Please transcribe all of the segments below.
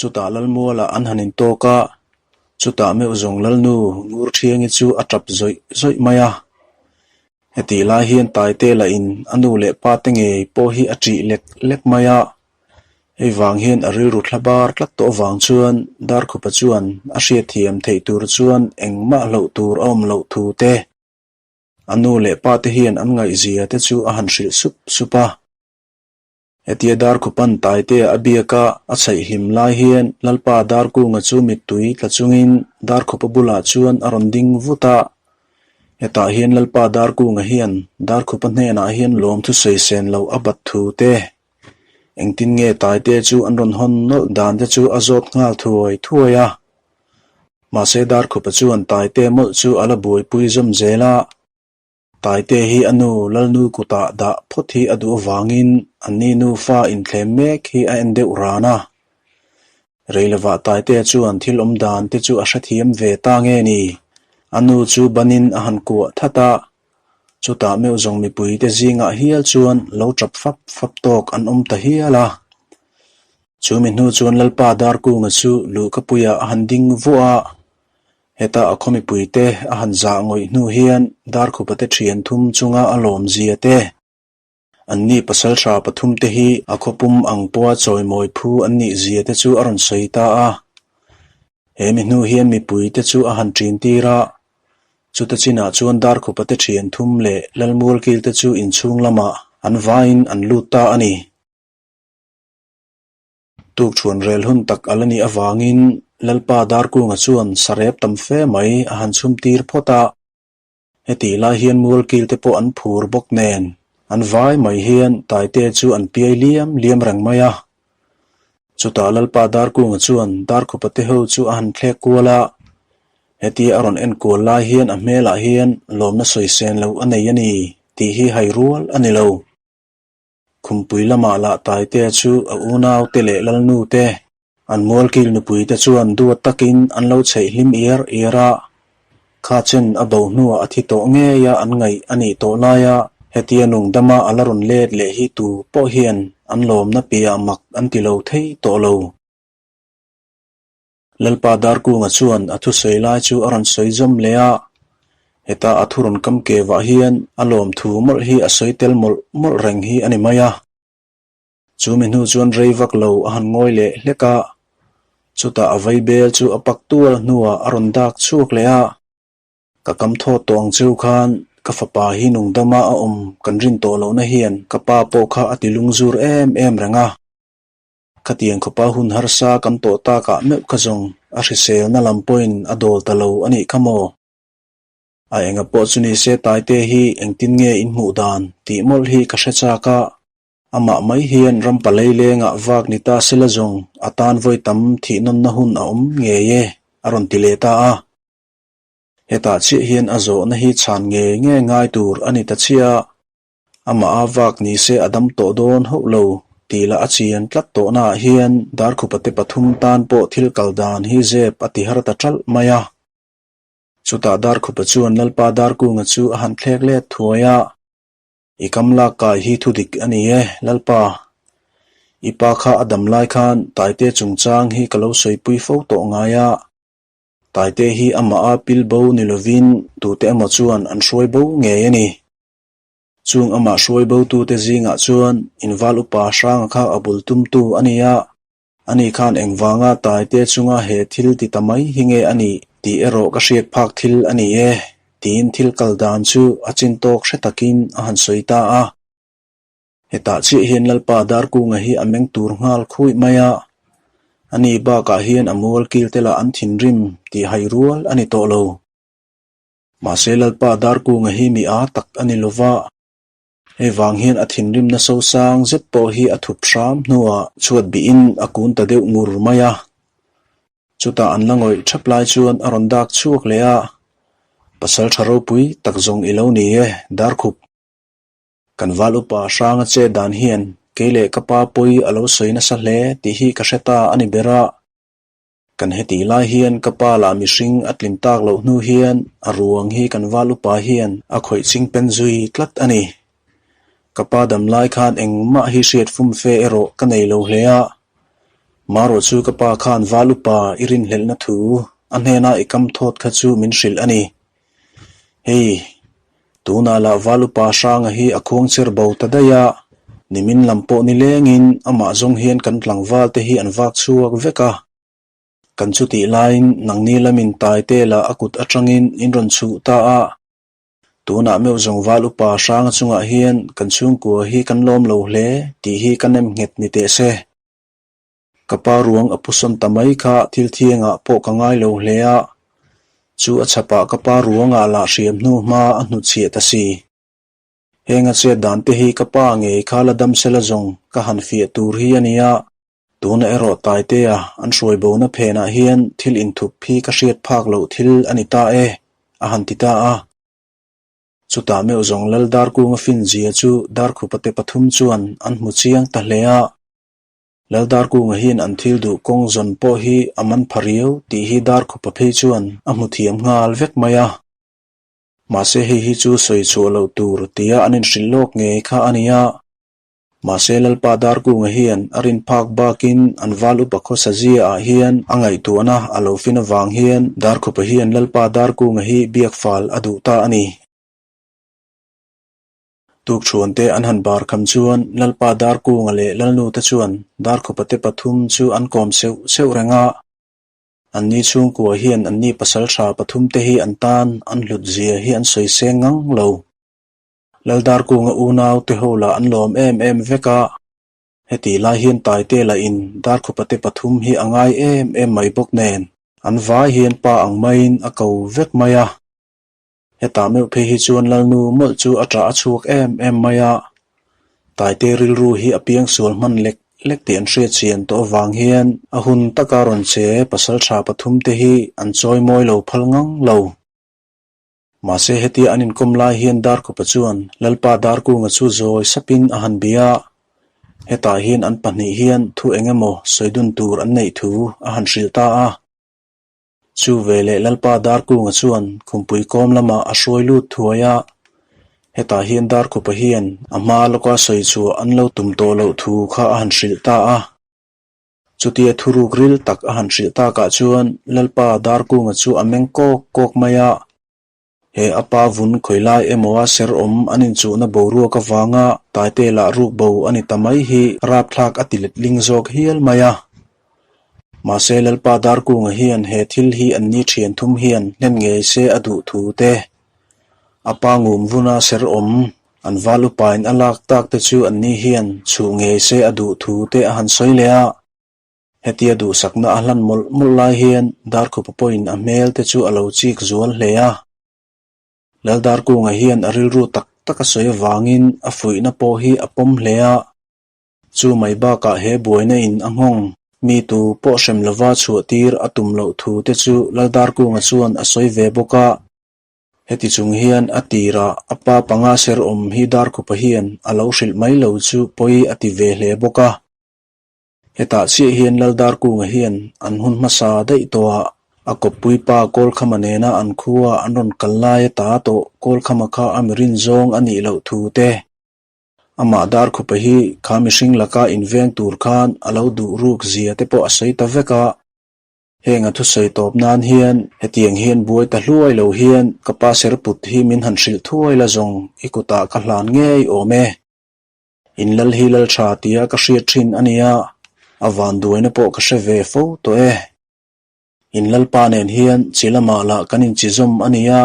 Chutah Lalmualah an han intawk a, chutah meuh zawng Lalnu Ngurthiangi chu a tap zawih zawih mai a. Hetih lai hian Taite lahin a nu leh pa te ngei pawh hi a ṭih lek lek mai a. Hei vang hian a rilru thla bar tlat tawh avang chuan Darkhupa chuan a hriatthiam theih tur chuan engmah hloh tur a awm loh thu te, a nu leh pa te hian an ngaihzia te chu a han hrilh sup sup a. Hetia Darkhupan Taitea a biak a, a chhaih hlim lai hian Lalpa Darkunga chu mittui tla chungin Darkhupa bulah chuan a rawn ding vut a. Hetah hian Lalpa Darkunga hian Darkhupa hnenah hian lawmthu sawi sen loh a bat thu te, engtin nge Taitea chu an rawn hawn nawlh dan te chu a zawt nghal thuai thuai a. Mahse Darkhupa chuan Taitea mawlh chu a la buaipui zawm zel a. Taite hi a nu Lalnu kutah dah phawt hi a duh avangin anni nufa inthlem mek hi a en deuh ran a. Reilovah Taitea chuan thil awm dan te chu a hrethiam ve ta nge ni? A nu chu banin a han kuah that a, chutah meuh zawng mipui te zingah hial chuan lo tap fap fap tawk an awm ta hial a. Chu mi hnu chuan Lalpa Darkunga chu luhkapuiah a han ding vuah a, Heta a khaw mipuite a han zah ngawih hnu hian Darkhupate thian thum chunga a lawmzia te, anni pasaltha pathum te hi a khawpum ang pawha chawimawi phu an nih zia te chu a rawn sawi ta a. He mi hnu hian mipuite chu a han ṭin tir a, chuta chinah chuan Darkhupate thian thum leh Lalmualkil te chu inchhung lamah an vaiin an lut ta a ni. Tukṭhuan rel hun tak a la nih avangin Lalpa Darkunga chuan sarep tam fe mai a han chhum tir phawt a. Hetih lai hian mualkil te pawh an phur bawk nen an vai mai hian Taite chu an piai liam liam reng mai a. Chutah Lalpa Darkunga chuan Darkhupa te ho chu a han thlek kual a, hetia a rawn enkual lai hian a hmelah hian lawmna sawi sen loh a nei a ni tih hi hai rual a ni lo. Khumpui lamah lah Taitea chu a unaute leh Lalnute, an mualkil nupuite chuan duat takin an lo chheih hlim iar iar a. Kha chen a bo hnuah a thi tawh ngei a an ngaih a nih tawh laia hetia nungdama a la rawn let leh hi tu pawh hian an lawmna piah mak an ti lo thei tawh lo. Lalpa Darkunga chuan a thusawi lai chu a rawn sawi zawm leh a, heta a thu rawn kam ke vah hian a lawmthu mawlh hi a sawi tel mawlh mawlh reng hi a ni mai a. Chu mi hnu chuan rei vak lo a han ngawi leh hlek a, chutah a vaibel chu a pak tual hnuah a rawn dak chhuak leh a. Ka kam thawt tawh ang cheu khan ka fapa hi nungdama a awm kan rin tawh lohna hian ka pa pawh kha a ti lungzur em em reng a. Khatiang khawpa hun harsa kan tawh takah meuh kha zawng a hriselna lam pawhin a dawl ta lo a nih kha maw? A enga pawh chu ni se Taite hi engtin nge in hmuh dan tih mawlh hi ka hre chak a, amah mai hian ram palei lengah vak ni ta sela zawng a tan vawi tam thih nawnna hun a awm ngei e a rawn ti leh ta a. Hetah chiah hian a zawhna hi chhan ngei ngei ngai tur a ni ta chiah a. Amah a vak ni se a dam tawh dawn hauh lo tih lah a chian tlat tawhnaah hian Darkhupate pathum tan pawh thil kal dan hi zep a ti har ta ṭalh mai a. Chutah Darkhupa chuan Lalpa Darkunga chu a han thlek let thuai a, I kam lak kai hi thu dik a ni e, Lalpa. I pa kha a dam lai khan Taite chungchang hi ka lo sawipui fo tawh ngai a. Taite hi amah a pil bo ni lovin tute emaw chuan an hruai bo ngei a ni. Chung amah hruai botute zingah chuan inval upa hranga kha a bul tumtu a ni a, ani khan engvanga Taite chunga he thil ti ta mai hi nge a nih tih erawh ka hriat phak thil a ni e, tiin thil kal dan chu a chin tawk hre takin a han sawi ta a. Hetah chiah hian Lalpa Darkunga hi a meng tur nghal khuih mai a, ani bakah hian a mual kil te lah an thinrim tih hai rual a ni tawh lo. Mahse Lalpa Darkunga hi mi a tak a ni lova, hei vang hian a thinrimna sosang zet pawh hi a thup hram hnuah chhuat bihin a kun ta deuh ngur mai a. Chutah an la ngawih thap lai chuan a rawn dak chhuak leh a, Pasal tha ropui tak zawng i lo ni e, Darkhup. Kan val upa hranga che dan hian kei leh ka pa pawi a lo sawi nasa hle tih hi ka hre ta a ni ber a. Kan hetih lai hian ka pa lah mihring a tlin tak loh hnu hian a ruang hi kan val upa hian a khawih ching pen zui tlat a ni. Ka pa dam lai khan engmah hi hriat fum fe erawh ka nei lo hle a. Marawh chu ka pa khan val upa i rinhlelhna thu a hnena i kam thawt kha chu min hrilh a ni. Hei, tunah lah val upa hranga hi a khuang cher bo ta daih a, nimin lam pawh ni lengin amah zawng hian kan tlangval te hi an vak chhuak vek a. Kan chutih laiin nangni lamin taite lah a kut atangin in rawn chhuh ta a. Tunah meuh zawng val upa hranga chungah hian kan chhungkua hi kan lawm lo hle tih hi ka nem nghet ni teh se. Ka pa ruang a pusawn ta mai kha thil thiangah pawh ka ngai lo hle a, chu a chhapah ka pa ruangah lah hriam hnu hma a hnutchhiah ta si. Heng a chet dan te hi ka pa ngei kha la dam sela zawng ka han fiah tur hi a nia. Tuna erawh Taitea an hruai bona phenah hian thil inthup hi ka hriat phak loh thil a ni ta e, a han ti ta a. Chutah meuh zawng Lal Darkunga finzia chu Darkhupate pathum chuan an hmu chiang ta hle a. Lal Darkunga hian an thil duh kawng zawn pawh hi a man pha riau tih hi Darkhupa phei chuan a hmu thiam nghal vek mai a. Mahse hei hi chu sawi chhuah loh tur tia an inhrilh lawk ngei kha a ni a. Mahse Lalpa Darkunga hian a rin phak bakin an val upa khawsa zia ah hian a ngaihtuahna a lo fin avang hian Darkhupa hian Lalpa Darkunga hi biak fal a duh ta a ni. Tukṭhuante an han bar kham chuan Lalpa Darkunga leh Lalnute chuan Darkhupa te pathum chu an kawm seuh seuh reng a. Anni chhungkua hian anni pasalṭha pathumte hi an tan an hlut zia hi an sawi seng ngang lo. Laldarkunga unau te ho lah an lawm em em vek a, heti lai hian Taite lah in Darkhupa te pathum hi a ngai em em mai bawk nen an vai hian pa ang maiin a ko vek mai a. Hetah meuh phei hi chuan Lalnu mawlh chu a ṭah a chhuak em em mai a, Taite rilru hi a piang sual hman lek lek tih an hriat chian tawh avang hian a hun taka rawn che pasalṭha pathum te hi an chawi mawi lo phal ngang lo. Mahse hetia an inkawm lai hian Darkhupa chuan Lalpa Darkunga chu zawi sapin a han bia a, hetah hian an pahnih hian thu eng emaw sawi dun tur an neih thu a han hrilh ta a. Chu veleh Lalpa Darkunga chuan khumpui kawm lamah a hruai lut thuai a, hetah hian Darkhupa hian a hma lawka sawi chhuah an lo tum tawh loh thu kha a han hrilh ta a. Chutia thuruk ril tak a han hrilh takah chuan Lalpa Darkunga chu a meng kawk kawk mai a. He a pa vun khawi lai emawa ser awm an inchuhna boruak avanga Taite lah ruk bo a ni ta mai hi rapthlak a ti letling zawk hial mai a. Mahse Lalpa Darkunga hian he thil hi anni thian thum hian hlen ngei se a duh thu te, a pa ngum vuna ser awm an val upain a lak tak te chu anni hian chhuh ngei se a duh thu te a han sawi leh a. Hetia duhsakna a hlan mawlh mawlh lai hian Darkhupa pawhin a hmel te chu a lo chik zual hle a. Laldarkunga hian a rilru tak tak a sawi avangin a fuihna pawh hi a pawm hle a. Chu mai bakah he buaina in a nghawng mi tu pawh hrem lova chhuah tir a tum loh thu te chu Laldarkunga chuan a sawi ve bawk a. Heti chung hian a tirah a pa panga ser awm hi Darkhupa hian a lo hrilh mai lo chu pawi a ti ve hle bawk a. Hetah chiah hian Laldarkunga hian an hun hmasa daih tawh a, a kawppui pa Kawlkhama nena an khua an rawn kal lai ata tawh Kawlkhama kha a mirin zawng a nih loh thu te, amah Darkhupa hi kha mihring laka inveng tur khan a lo duh ruk zia te pawh a sawi ta vek a. Heng a thusawi tawp nan hian hetiang hian buai ta hluai lo hian ka pa serput hi min han hrilh thuai la zawng i kutah ka hlan ngei awm e. In lal hi lal tha tia ka hriat thin a nia, a vanduaina pawh ka hre ve fo tawh e. In lalpa nen hian chi lamah lah kan inchizawm a nia,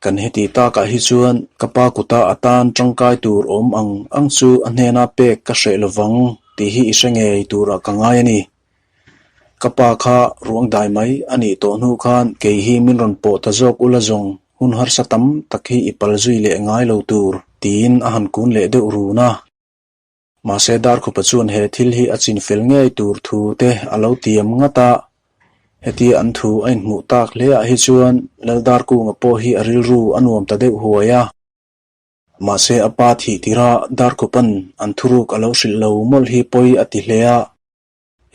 kan heti takah hi chuan ka pa kuta a tan tangkai tur awm ang ang chu a hnena pek ka hreh lovang tih hi i hre ngei turah ka ngai a ni. Ka pa kha ruang dai mai a nih tawh hnu khan kei hi min rawn pawh ta zawk ula zawng hun harsa tam tak hi i pal zui leh ngai lo tur tiin a han kun leh deuh run a. Mahse Darkhupa chuan he thil hi a chin fel ngei tur thu te a lo tiam ngat a. Hetia an thu a inhmuh tak hle ah hi chuan Lal Darkunga pawh hi a rilru a nuam ta deuh huai a. Mahse a pa thih tirah Darkhupa'n an thuruk a lo hrilh lo mawlh hi pawi a ti hle a.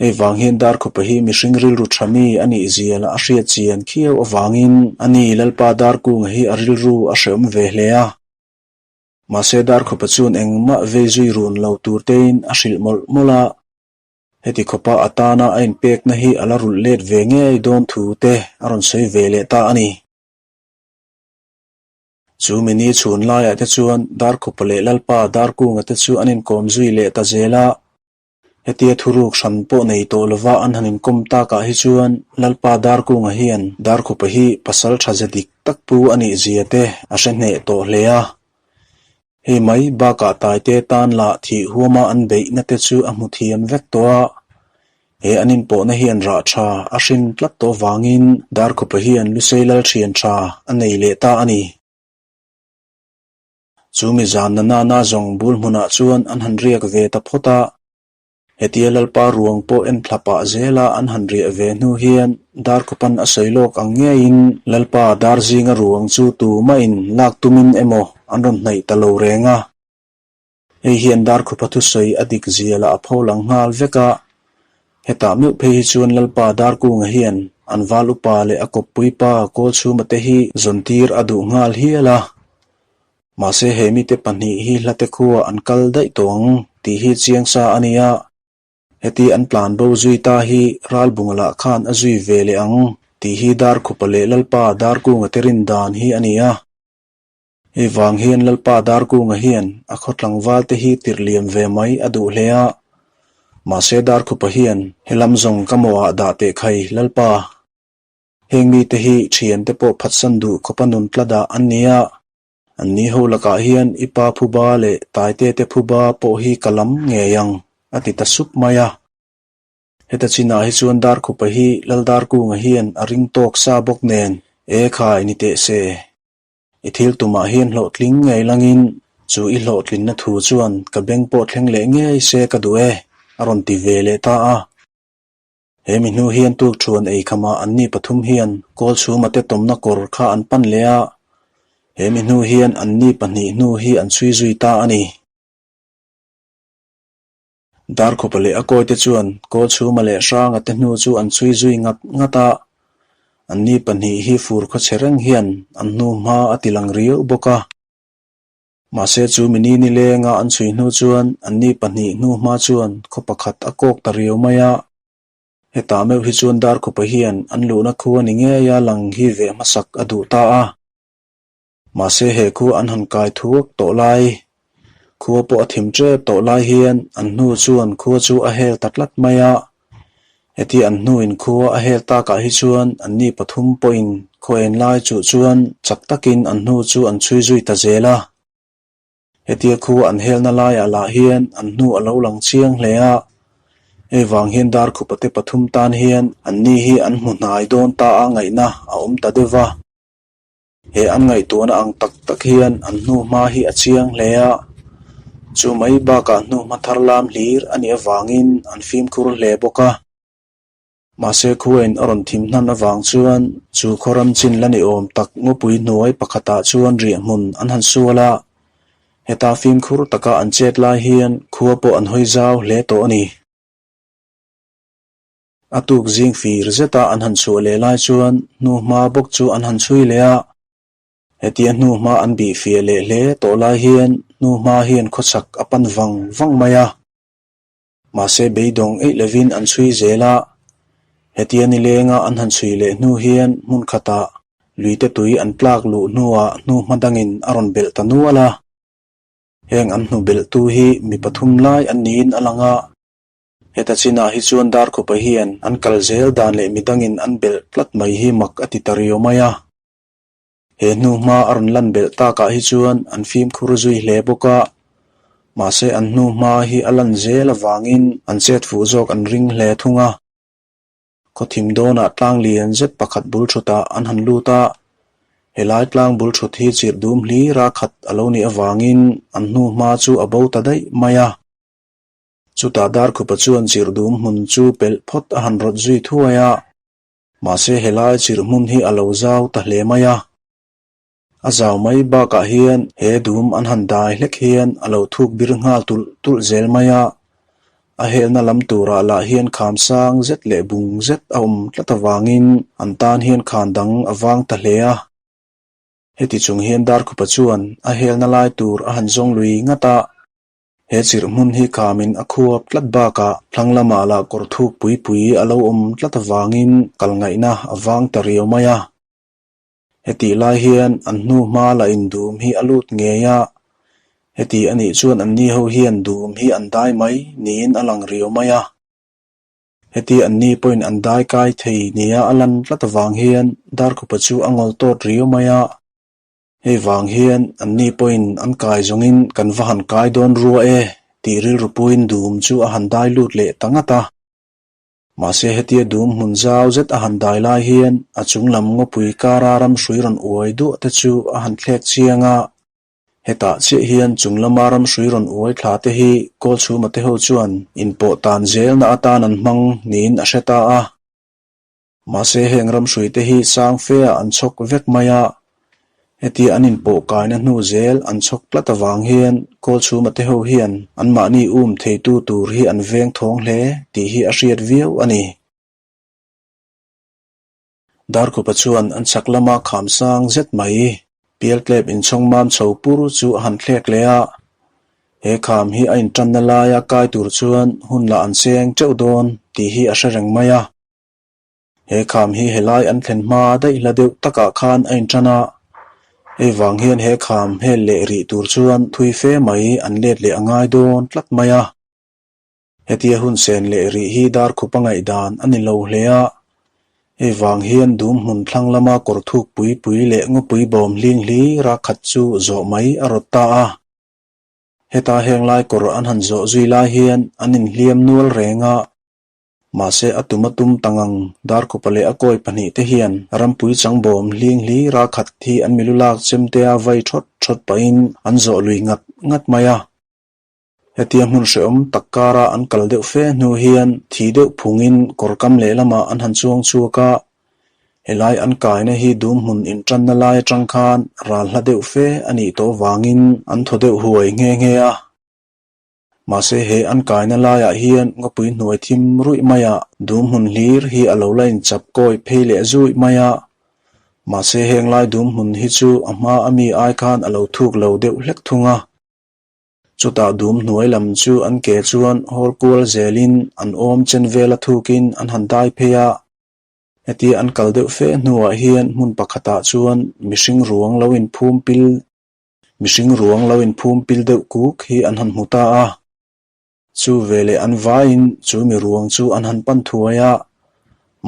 Hei vang hian Darkhupa hi mihring rilru tha mi a nih zia lah a hriat chian khiau avangin a ni Lalpa Darkunga hi a rilru a hreawm ve hle a. Mahse Darkhupa chuan engmah vei zui run lo tur tein a hrilh mawlh mawlh a. Heti khawpa a tana a inpekna hi a la rulh let ve ngei dawn thu te a rawn sawi ve leh ta a ni. Chu mini chhun laiah te chuan Darkhupa leh Lalpa Darkunga te chu an inkawm zui leh ta zel a. Hetia thuruk hran pawh nei tawh lova an han inkawm takah hi chuan Lalpa Darkunga hian Darkhupa hi pasal tha ze dik tak pu a nih zia te a hre hneh tawh hle a. Hei mai bakah Taite tan lah thih huama an beihna te chu a hmu thiam vek tawh a. He an inpawhna hian rah tha a hrin tlat tawh vangin Darkhupa hian Lusei Lal thian tha a nei leh ta a ni. Chu mi zan na nana zawng bul hmunah chuan an han riak ve ta phawt a. Hetia Lalpa ruang pawh en thla pah zela an han riah ve hnu hian Darkhupan a sawi lawk ang ngeiin Lalpa dar zinga ruang chu tumahin lak tumin emaw an rawn hnaih ta lo reng a. Hei hian Darkhupa thusawi a dik zia lah a pho lang nghal vek a. Hetah meuh phei hi chuan Lalpa Darkunga hian an val upa leh a kawppui pa Kawlchhuma te hi zawntir a duh nghal hial a. Mahse he mite pahnih hi hlate khua an kal daih tawh ang tih hi chiang sa a nia. Heti an tlan bo zui ta hi Ralbunga lah khan a zui ve leh ang tih hi Darkhupa leh Lalpa Darkunga te rin dan hi a ni a. Hei vang hian Lalpa Darkunga hian a khaw tlangval te hi tirh liam ve mai a duh hle a. Mahse Darkhupa hian helam zawng ka mawhah dah teh khai Lalpa. Heng mite hi thiante pawh phatsan duh khawpa nun tla dah an ni a. An ni ho lakah hian i pa phuba leh taite te phuba pawh hi ka lam ngei ang, a ti ta sup mai a. Heta chinah hi chuan Darkhupa hi Laldarkunga hian a ring tawk sa bawk nen, E khai ni teh se. I thil tumah hian hlawhtling ngei langin chu i hlawhtlinna thu chuan ka beng pawh thleng leh ngei se ka duh e, a rawn ti ve leh ta a. He mi hnu hian tuk thuan ei khamah anni pathum hian Kawlchhuma te tawmna kawr kha an pan leh a, he mi hnu hian anni pahnih hnu hi an chhui zui ta a ni. Darkhawpa leh a kawite chuan Kawlchhuma leh Hranga te hnu chu an chhui zui ngat ngat a, anni pahnih hi fur khawchhe reng hian an hnu hma a ti lang riau bawk a. Mahse chu mini nilenga an chhui hnu chuan anni pahnih hnu hma chuan khaw pakhat a kawk ta riau mai a. Hetah meuh hi chuan Darkhawpa hian an luhna khua ni ngeia lang hi veh hmasak a duh ta a. Mahse he khua an han kai thuak tawh lai, khua pawh a thim tep tawh lai hian an hnu chuan khua chu a hel ta tlat mai a. Heti an hnuin khua a hel takah hi chuan anni pathum pawhin khaw en lai chuh chuan chak takin an hnu chu an chhui zui ta zel a. Hetia khua an helna laiah lah hian an hnu a lo lang chiang hle a. Hei vang hian Darkhupa te pathum tan hian anni hi an hmu hnai dawn ta a ngaihna a awm ta deuh va. He an ngaihtuahna ang tak tak hian an hnuhma hi a chiang hle a, chu mai bakah hnuhma thar lam hlir a nih avangin an fimkhur hle bawk a. Mahse khuain a rawn thim hnan avang chuan chu khaw ram chin la ni awm tak ngawpui hnuai pakhatah chuan riahhmun an han sual a, heta fimkhur taka an chet lai hian khua pawh an hawi zau hle tawh a ni. A tuk zing fir zeta an han chhuah leh lai chuan hnuhma bawk chu an han chhui leh a. Hetia hnuhma an bih fiah leh hle tawh lai hian hnuhma hian khawchhak a pan vang vang mai a. Mahse beidawng eih lovin an chhui zel a. Hetia nilenga an han chhui leh hnu hian hmun khatah luite tui an tlak luh hnuah hnuhma dangin a rawn belh ta nual a. Heng an hnu belhtu hi mi pathum lai an niin a lang a. Heta chinah hi chuan Darkhupa hian an kal zel dan leh midangin an belh tlat mai hi mak a ti ta riau mai a. He hnuhma a rawn lan belh takah hi chuan an fimkhur zui hle bawk a, mahse an hnuhma hi a lan zel avangin an chet fuh zawk an ring hle thung a. Khawthim dawnah tlang lian zet pakhat bul thutah an han lut a, helai tlang bul thut hi chirh dum hlira khat a lo nih avangin an hnuhma chu a bo ta daih mai a. Chutah Darkhupa chuan chirh dum hmun chu pelh phawt a han rawt zui thuai a, mahse helai chirh hmun hi a lo zau ta hle mai a. A zau mai bakah hian he dum an han dai hlek hian a lo thuk bir nghal tulh tulh zel mai a, a helna lam turah lah hian kham sang zet leh bung zet a awm tlat avangin an tan hian khan dang a vang ta hle a. Heti chung hian Darkhupa chuan a helna lai tur a han zawng lui ngat a. He chirh hmun hi khamin a khuap tlat bakah thlang lamah lah kawr thuk pui pui a lo awm tlat avangin kal ngaihna a vang ta riau mai a. Hetih lai hian an hnu hma la in dum hi a lut ngei a, heti a nih chuan anni ho hian dum hi an dai mai niin a lang riau mai a. Heti anni pawhin an dai kai thei nia a lan tlat avang hian Darkhupa chu a ngawl tawt riau mai a. Hei vang hian anni pawhin an kai zawngin kan va han kai dawn rua e tih rilru puiin dum chu a han dai lut leh ta ngat a. Mahse hetia dum hmun zau zet a han dai lai hian a chung lam ngawpui kara ramhrui rawn uai duah te chu a han thlek chiang a. Hetah chiah hian chung lama ramhrui rawn uai thla te hi Kawlchhuma te ho chuan inpawh tan zelna atan an hmang niin a hre ta a. Mahse heng ramhruite hi sang feah an chhawk vek mai a, hetia an inpawh kaina hnu zel an chhawk tlat avang hian Kawlchhuma te ho hian anmahni um theitu tur hi an veng thawng hle tih hi a hriat viau a ni. Darkhupa chuan an chhak lama kham sang zet mai, Pialtlep inchhawng mam chho pur chu a han thlek leh a, he kham hi a intanna laia kai tur chuan hun lah an seng teuh dawn tih hi a hre reng mai a. He kham hi helai an thlen hma daih hla deuh takah khan a inṭan a, hei vang hian he kham hel leh rih tur chuan thui fe mai an let leh a ngai dawn tlat mai a. Hetia hun sen leh rih hi darkhup a ngaihdan a ni lo hle a, hei vang hian dum hmun thlang lama kawr thuk pui pui leh ngawpui bawm hling hlir a khat chu zawh mai a rawt ta a. Heta heng lai kawr an han zawh zui lai hian an inhliam nual reng a. Mahse a tum a tum ta ngang, Darkhupa leh a kawi pahnihte hian rampui changbawm hling hlira khat hi an milu lak chemtea vai thawt thawt pahin an zawh lui ngat ngat mai a. Hetia hmun hrehawm tak kara an kal deuh fe hnu hian thi deuh phungin kawr kam lehlamah an han chuang chhuak a, helai an kaina hi dum hmun intanna lai atang khan ral hla deuh fe a nih tawh vangin an thaw deuh huai nghe nghe a. Mahse he an kaina laiah hian ngawpui hnuai thim ruih maiah dum hmun hlir hi a lo la inchap kawi phei leh zuih mai a. Mahse heng lai dum hmun hi chu a hma a mi ai khan a lo thuk lo deuh hlek thung a. Chutah dum hnuai lam chu an ke chuan hawl kual zelin an awm chen vela thukin an han dai phei a. Hetia an kal deuh fe hnuah hian hmun pakhatah chuan mihring ruang lo inphum pil Mihring ruang lo inphum pil deuh kuk hi an han hmu ta a. Chu veleh an vaiin chu mi ruang chu an han pan thuai a.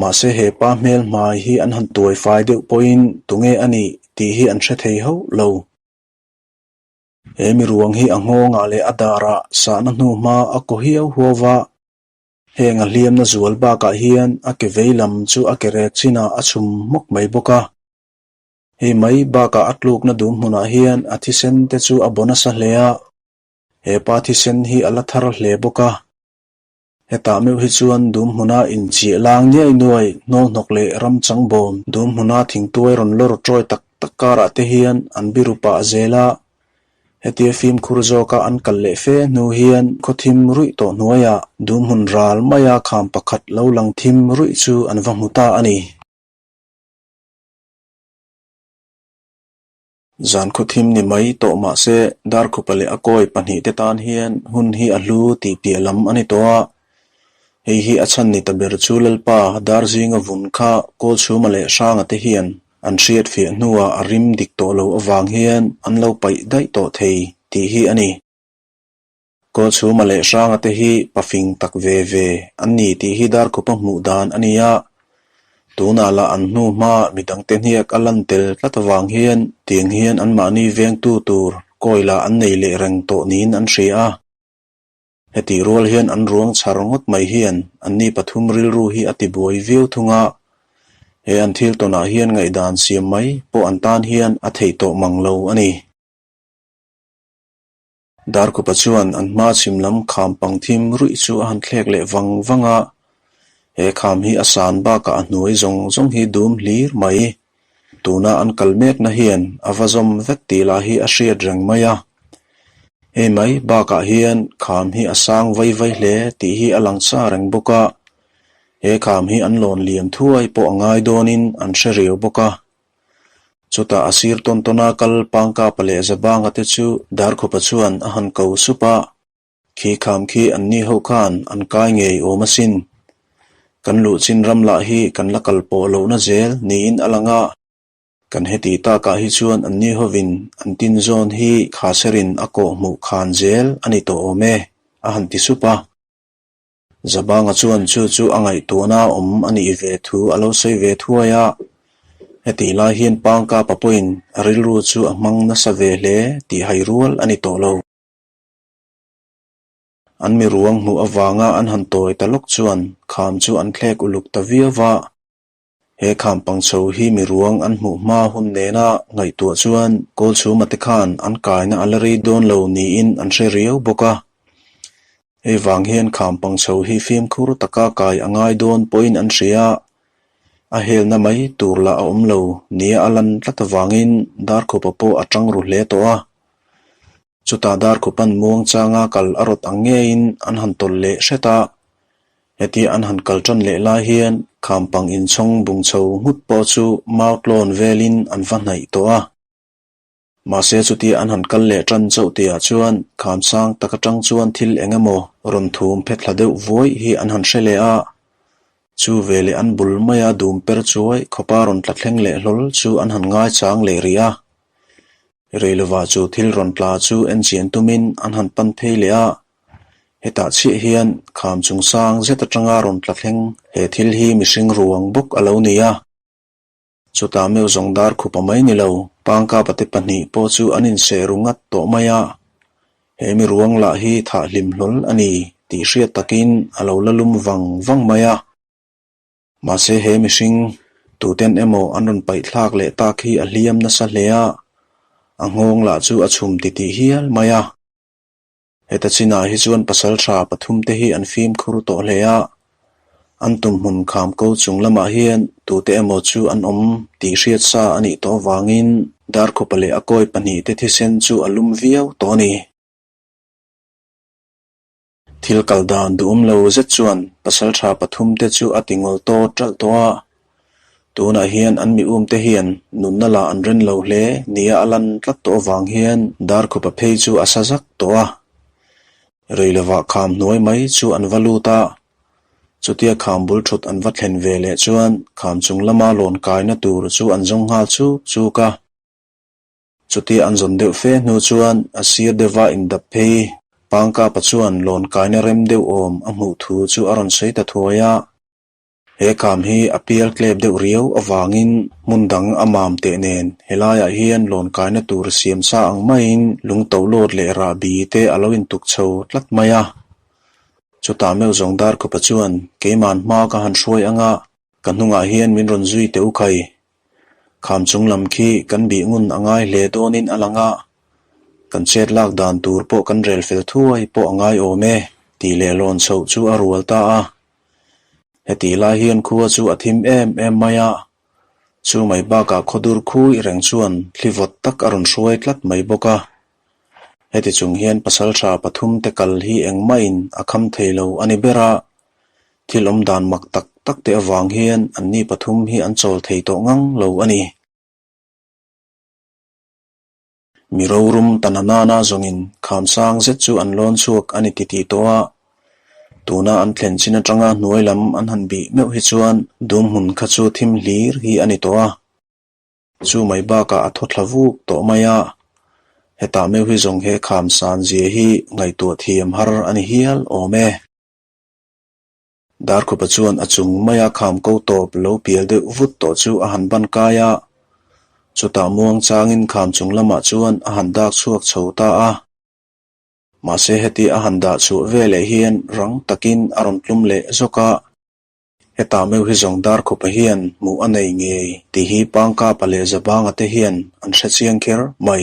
Mahse he pa hmel hmai hi an han tuai fai deuh pawhin tunge a nih tih hi an hre thei hauh lo. He mi ruang hi a nghawngah leh a darah sahna hnu hma a kaw hiau huau va. Heng a hliamna zual bakah hian a ke vei lam chu a ke rek chinah a chhum hmawk mai bawk a. Hei mai bakah a tlukna dum hmunah hian a thisen te chu a baw nasa hle a, he pa thisen hi a la thar hle bawk a. Hetah meuh hi chuan dum hmuna inchiah lang niai nuai hnawl hnawk leh ram chang bawm dum hmuna thingtuai rawn lawr tawi tak tak karah te hian an biru pah zel a. Hetia fimkhur zawka an kal leh fe hnu hian khaw thim ruih tawh hnuaiah dum hmun ral maia kham pakhat lo lang thim ruih chu an va hmu ta a ni. Zan khaw thim ni mai tawh mah se Darkhupa leh a kawi pahnihte tan hian hun hi a hlu tih piah lam a ni tawh a. Hei hi a chhan ni ta ber chu Lalpa Darzinga vun kha Kawlchhuma leh Hranga te hian an hriat fiah hnuah a rim dik tawh lo avang hian an lo paih daih tawh thei tih hi a ni. Kawlchhuma leh Hranga te hi pafing tak ve ve an ni tih hi Darkhupa hmuh dan a ni a, tunah lah an hnu hma midangte hniak a lan tel tlat avang hian tiang hian anmahni vengtu tur kawi lah an nei leh reng tawh niin an hria a. Hetih rual hian an ruang chhar ngawt mai hian anni pathum rilru hi a tibuai viau thung a, he an thil tawnah hian ngaihdan siam mai pawh an tan hian a theih tawh mang lo a ni. Darkhupa chuan an hma chhim lam kham pang thim ruih chu a han thlek leh vang vang a, he kham hi a san bakah a hnuai zawng zawng hi dum hlir mai. Tuna an kal mekna hian a va zawm vek tih lah hi a hriat reng mai a. Hei mai bakah hian kham hi a sang vai vai hle tih hi a lang sa reng bawk a, he kham hi an lawn liam thuai pawh a ngai dawnin an hre riau bawk a. Chutah a sir tawn tawna kal Pangkapa leh Zabanga te chu Darkhupa chuan a han ko sup a. Khi kham khi anni ho khan an kai ngei awm asin. Kan luh chin ram lah hi kan la kal pawh lohna zel niin a lang a. Kan heti takah hi chuan anni hovin an tin zawn hi khaserin a kawh hmuh khan zel a ni tawh awm e, a han ti sup a. Zabanga chuan chu chu a ngaihtuahna awm a nih ve thu a lo sawi ve thuai a. Hetih lai hian Pangkapa pawhin a rilru chu a hmang nasa ve hle tih hai rual a ni tawh lo. An mi ruang hmuh avanga an han tawi ta lawk chuan kham chu an thlek uluk ta viau va. He kham pangchho hi mi ruang an hmuh hma hun nena ngaihtuah chuan Kawlchhuma te khan an kaina a la rei dawn lo niin an hre riau bawk a. Hei vang hian kham pangchho hi fimkhur taka kai a ngai dawn pawhin an hria a, a helna mai tur lah a awm lo nia a lan tlat avangin Darkhupa pawh a tang ru hle tawh a. Chutah Darkhupan muangchanga kal a rawt ang ngeiin an han tawlh leh hret a, hetia an han kal tan leh lai hian khampang inchhawng bung chho nghut pawh chu mau tlawn velin an va hnaih tawh a. Mahse chutia an han kal leh tan chauh tihah chuan khamsang tak atang chuan thil eng emaw rawn thum phet thla deuh vuai hi an han hre leh a, chu veleh an bul maia dum per chuai khawpa rawn tla thleng leh hlawl chu an han ngaichang leh rih a. Reilovah chu thil rawn tla chu en chian tumin an han pan phei leh a, hetah chiah hian kham chung sang zet atanga rawn tla thleng he thil hi mihring ruang bawk a lo ni a. Chutah meuh zawng dar khupa mai ni lo, Pangkapa te pahnih pawh chu an inseh ru ngat tawh mai a, he mi ruang lah hi thah hlim hlawl a ni tih hriat takin a lo la lum vang vang mai a. Mahse he mihring tuten emaw an rawn paih thlak leh tak hi a hliam nasa hle a, a nghawng lah chu a chhum titih hial mai a. Heta chinah hi chuan pasal tha pathumte hi an fimkhur tawh hle a, an tumhmun kham ko chung lamah hian tute emaw chu an awm tih hriat sa a nih tawh avangin Darkhupa leh a kawi pahnihte thisen chu a lum viau tawh a ni. Thil kal dan duhawm lo zet chuan pasal tha pathumte chu a ti ngawl tawt ṭalh tawh a. Tunah hian an mi umte hian nunna lah an ren lo hle nia a lan tlat tawh avang hian Darkhupa phei chu a sa zak tawh a. Rei lovah kham hnuai mai chu an va lut a. Chutia kham bul thut an va thlen ve leh chuan kham chung lama lawn kaina tur chu an zawng nghal chuk chuk a. Chutia an zawn deuh fe hnu chuan a sir deuha indap phei Pangkapa chuan lawn kaina rem deuh awm a hmuh thu chu a rawn sawi ta thuai a. He kham hi a pial tlep deuh riau avangin hmun dang a mam teh nen helaiah hian lawn kaina tur siam sa ang maiin lung to lawt leh rahbi te a lo intuk chho tlat mai a. Chutah meuh zawng Darkhupa chuan keiman hma ka han hruai anga ka hnungah hian min rawn zui teh u khai. Kham chung lam khi kan bih ngun a ngai hle dawnin a lang a, kan chet lak dan tur pawh kan rel fel thuai pawh a ngai awm e tih leh lawn chhoh chu a rual ta a. Hetih lai hian khua chu a thim em em mai a, chu mai bakah khawdur khui reng chuan thli vawt tak a rawn hruai tlat mai bawk a. Heti chung hian pasaltha pathum te kal hi engmahin a kham thei lo a ni ber a, thil awm dan mak tak tak te avang hian anni pathum hi an chawl thei tawh ngang lo a ni. Mi rorum ta na nana zawngin kham sang zet chu an lawn chhuak a ni titih tawh a, tuna an thlen chin atanga hnuai lam an han bih meuh hi chuan dum hmun kha chu thim hlir hi a ni tawh a. Chu mai bakah a thaw thla vuk tawh mai a, hetah meuh hi zawng he kham san zia hi ngaihtuah thiam har a ni hial awm e. Darkhupa chuan a chung maia kham ko tawp lo pial deuh vut tawh chu a han ban kai a, chutah muang changin kham chung lamah chuan a han dak chhuak chho ta a. Mahse heti a han dah chhuah veleh hian rang takin a rawn tlum leh zawk a. Hetah meuh hi zawng Darkhupa hian hmuh a nei ngei tih hi Pangkapa leh Zabanga te hian an hre chiang kher mai.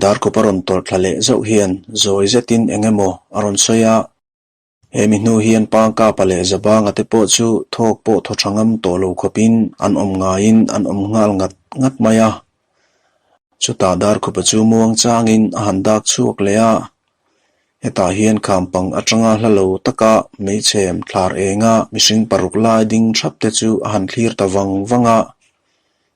Darkhupa rawn tawlh thla leh zauh hian zawi zetin eng emaw a rawn sawi a. He mi hnu hian Pangkapa leh Zabanga te pawh chu thawk pawh thaw tha ngam tawh lo khawpin an awm ngaiin an awm nghal ngat ngat mai a. Chutah Darkhupa chu muang changin a han dak chhuak leh a. Hetah hian khampang atanga hla lo taka meichhem thlar enga mihring paruk lai ding thap te chu a han thlir ta vang vang a.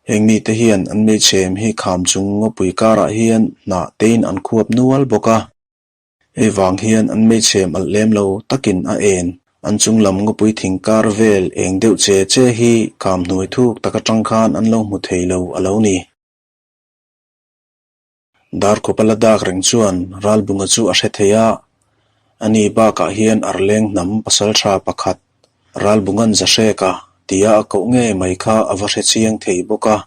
Heng mite hian an meichhem hi kham chung ngawpui karah hian hnah tein an khuap nual bawk a. Hei vang hian an meichhem alh lem lo takin a en. An chung lam ngawpui thing kar vel eng deuh che che hi kham hnuai thuk tak atang khan an lo hmu thei lo a lo ni. Darkhupa la dak reng chuan Ralbunga chu a hre thei a, ani bakah hian Arleng hnam pasaltha pakhat Ralbunga'n za hrek a tia a koh ngei mai kha a va hre chiang thei bawk a.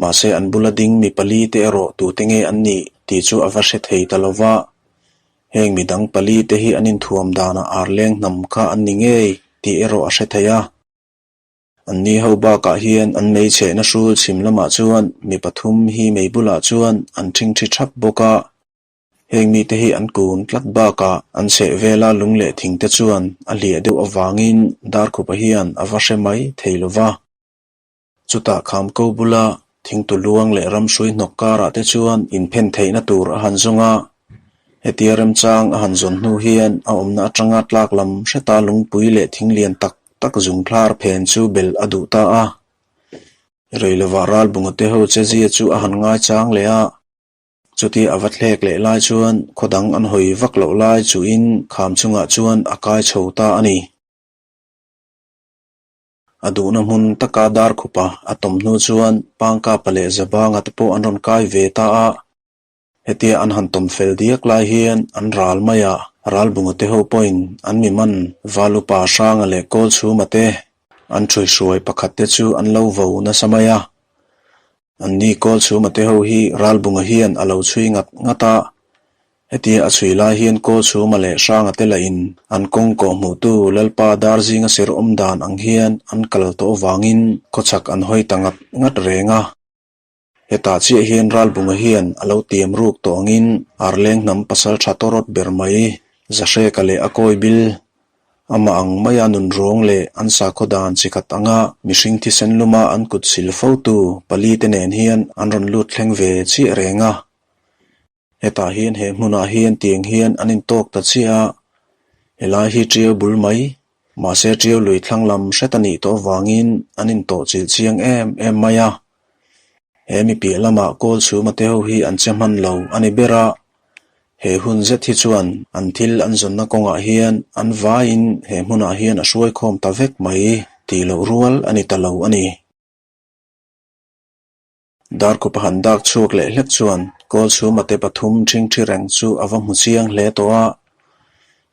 Mahse an bula ding mi pali te erawh tute nge an nih tih chu a va hre thei ta lo va, heng mi dang pali te hi an inthuam danah Arleng hnam kha an ni ngei tih erawh a hre thei a. Anni ho bakah hian an mei chhehna hrul chhim lamah chuan mi pathum hi mei bulah chuan an ṭhingṭhi ṭhap bawk a. Heng mite hi an kun tlat bakah an chheh vela lung leh thing te chuan a hliah deuh avangin Darkhupa hian a va hre mai thei lo va. Chutah Khamko bula thingtu luang leh ramhrui hnawk karah te chuan inphen theihna tur a han zawng a. Hetia remchang a han zawn hnu hian a awmna atanga tlak lam hreta lungpui leh thing lian tak tak zung thlar phen chu belh a duh ta a. Reilovah Ralbunga te ho chezia chu a han ngaichang leh a. Chutia a va thlek leh lai chuan khaw dang an hawi vak loh lai chuhin kham chungah chuan a kai chho ta a ni. A duhna hmun taka Darkhupa a tawm hnu chuan Pangkapa leh Zabanga te pawh an rawn kai ve ta a. Hetia an han tawm fel diak lai hian an ral mai a, Ralbunga te ho pawhin an mi man Valupa Hranga leh Kawlchhuma te an ṭhuihruai pakhat te chu an lo vo nasa mai a. Anni Kawlchhuma te ho hi Ralbunga hian a lo chhui ngat ngat a, hetia a chhui lai hian Kawlchhuma leh Hranga te lahin an kawng kawh hmuhtu Lalpa Darzinga sir awm dan ang hian an kal tawh avangin khawchhak an hawi ta ngat ngat reng a. Hetah chiah hian Ralbunga hian a lo tiam ruk tawh angin Arleng hnam pasal tha tawrawt ber mai Zahreka leh a kawi bil amah ang maia nun ruang leh an sakhaw dan chi khat anga mihring thisen luma an kut sil fotu pali te nen hian an rawn lut thleng ve chiah reng a. Hetah hian he hmunah hian tiang hian an intawk ta chiah a, helai hi ṭiau bul mai, mahse ṭiau lui thlang lam hret a nih tawh avangin an intawh chilh chiang em em mai a. He mi piah lamah kawl chhuma te ho hi an che hman lo a ni ber a, he hun zet hi chuan an thil an zawnna kawngah hian an vaiin he hmunah hian a hruaikhawm ta vek mai tih loh rual a ni ta lo a ni. Darkhupa han dak chhuak leh hlek chuan Kawlchhuma te pathum ṭhingṭhi reng chu a va hmu chiang hle tawh a.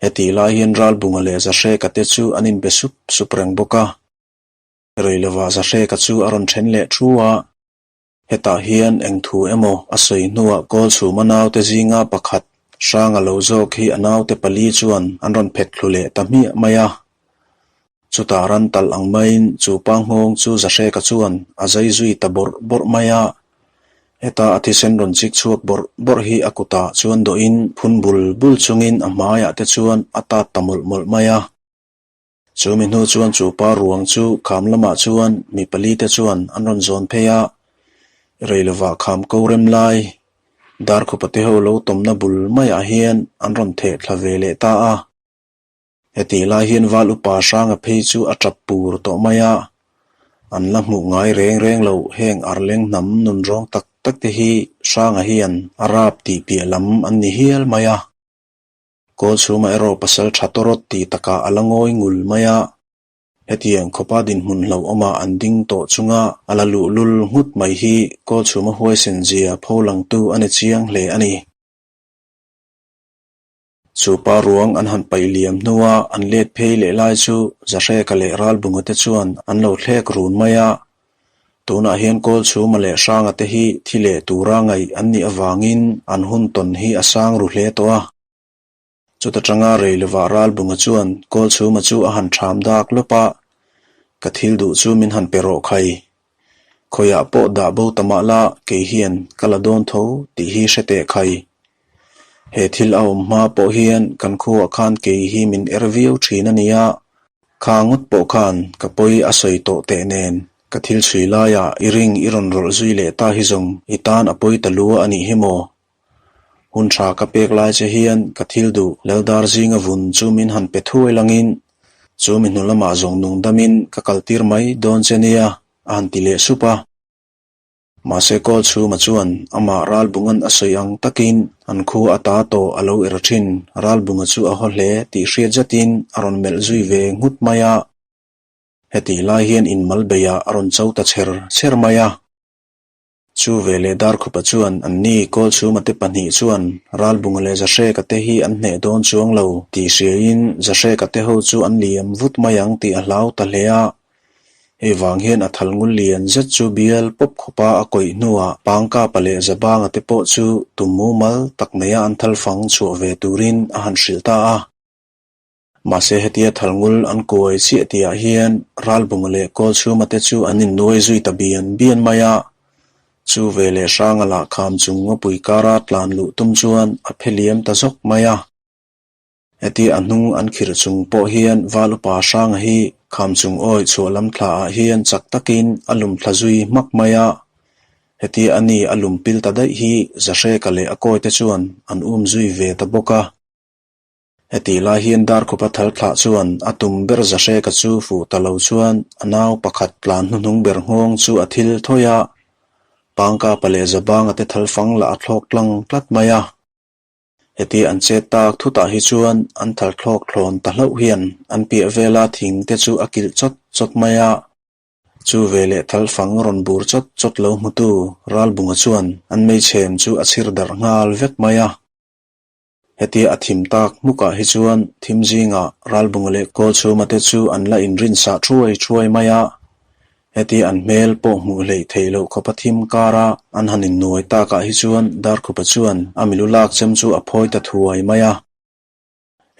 Hetih lai hian Ralbunga leh Zahreka te chu an inbe sup sup reng bawk a. Reilova Zahreka chu a rawn ṭhen leh thu a. Hetah hian eng thu emaw a sawi hnuah Kawlchhuma naute zinga pakhat Hranga lo zawk hi a naute pali chuan an rawn phet thlu leh ta hmiah mai a. Chutah ran talh ang maiin chu pa nghawng chu Zahreka chuan a zai zui ta bawrh bawrh mai a. Heta a thisen rawn chik chhuak bawrh bawrh hi a kutah chuan dawhin phun bul bul chungin a hmaiah te chuan a tat ta mawlh mawlh mai a. Chu mi hnu chuan chu pa ruang chu kham lamah chuan mi pali te chuan an rawn zawn phei a, rei lovah kham ko rem lai Darkhupa te ho lo tawmna bul maiah hian an rawn theh thla ve leh ta a. Hetih lai hian Val Upa Hranga phei chu a tap pur tawh mai a, an la hmuh ngai reng reng loh heng arleng hnam nunrawng tak tak te hi Hranga hian a rap tih piah lam an ni hial mai a. Kawlchhuma erawh pasal tha tawrawt tih takah a la ngawi ngul mai a, hetiang khawpa dinhmun hlauhawmah an ding tawh chunga a la luhlul nghut mai hi Kawlchhuma huaisen zia pholangtu a ni chiang hle a ni. Chu pa ruang an han paih liam hnua an let phei leh lai chu Zahreka leh Ralbunga te chuan an lo thlek run mai a. Tunah hian Kawlchhuma leh Hranga te hi thi leh tura ngaih an nih avangin an hun tawn hi a sang ru hle tawh a. Chuta tanga rei lovah Ralbunga chuan Kawlchhuma chu a han ṭham dak lawp a, Ka thil duh chu min han pe rawh khai. Khawiah pawh dah bo ta mah la kei hian ka la dawn tho tih hi hre teh khai. He thil a awm hma pawh hian kan khuaah khan kei hi min er viau thin a nia, kha ngawt pawh khan ka pawi a sawi tawh teh nen ka thil chhui laiah i ring i rawn rawlh zui leh ta hi zawng i tan a pawi ta lua a nih hi maw? Hun tha ka pek lai che hian ka thil duh Laldar zinga vun chu min han pe thuai langin chu mi hnu lamah zawng nung damin ka kaltir mai dawn che nia a han ti leh sup a. Mahse Kawlchhuma chuan amah Ralbunga'n a sawi ang takin an khua ata tawh a lo er thin. Ralbunga chu a haw hle tih hriat zetin a rawn melh zui ve nghut mai a. Hetih lai hian inmal beiah a rawn cho ta chher chher mai a. Chu veleh Darkhupa chuan anni Kawlchhuma te pahnih chuan Ralbunga leh Zahreka te hi an hneh dawn chuang lo tih hriain Zahreka te ho chu an liam vut mai ang tih a hlau ta hle a. Hei vang hian a thal ngul lian zet chu bial pawp khawpa a kawih hnuah Pangkapa leh Zabanga te pawh chu tum mumal tak neia an thal fang chhuah ve turin a han hrilh ta a. Mahse hetia thal ngul an kuai chiah tihah hian Ralbunga leh Kawlchhuma te chu an innuai zui ta bian bian mai a. Chu veleh Hranga lah kham chung ngawpui kara tlan luh tum chuan a phe liam ta zawk mai a. Hetia a hnung an khirh chung pawh hian Val upa Hranga hi kham chung awi chhuah lam thla ah hian chak takin a lum thla zui hmak mai a. Hetia a ni a lum pil ta daih hi Zahreka leh a kawi te chuan an um zui ve ta bawk a. Hetih lai hian Darkhupa thal thlah chuan a tum ber Zahreka chu fuh ta lo chuan a nau pakhat tlan hnuhnung ber nghawng chu a thil thawi a, Pangkapa leh Zabanga te thal fang lah a thlawk tlang tlat mai a. Heti an chet tak thutah hi chuan an thal thlawk thlawn ta hlauh hian an piah vela thing te chu a kilh chawt chawt mai a. Chu veleh thal fang rawn bur chawt chawt lo hmutu Ralbunga chuan an meichhem chu a chhir darh nghal vek mai a. Hetia a thim tak hmukah hi chuan thim zingah Ralbunga leh Kawlchhuma te chu an la inrinsah thuai thuai mai a. Hetia an hmel pawh hmuh hleih theih loh khawpa thim kara an han innuai takah hi chuan Darkhupa chuan a milu lak chem chu a phawi ta thuai mai a.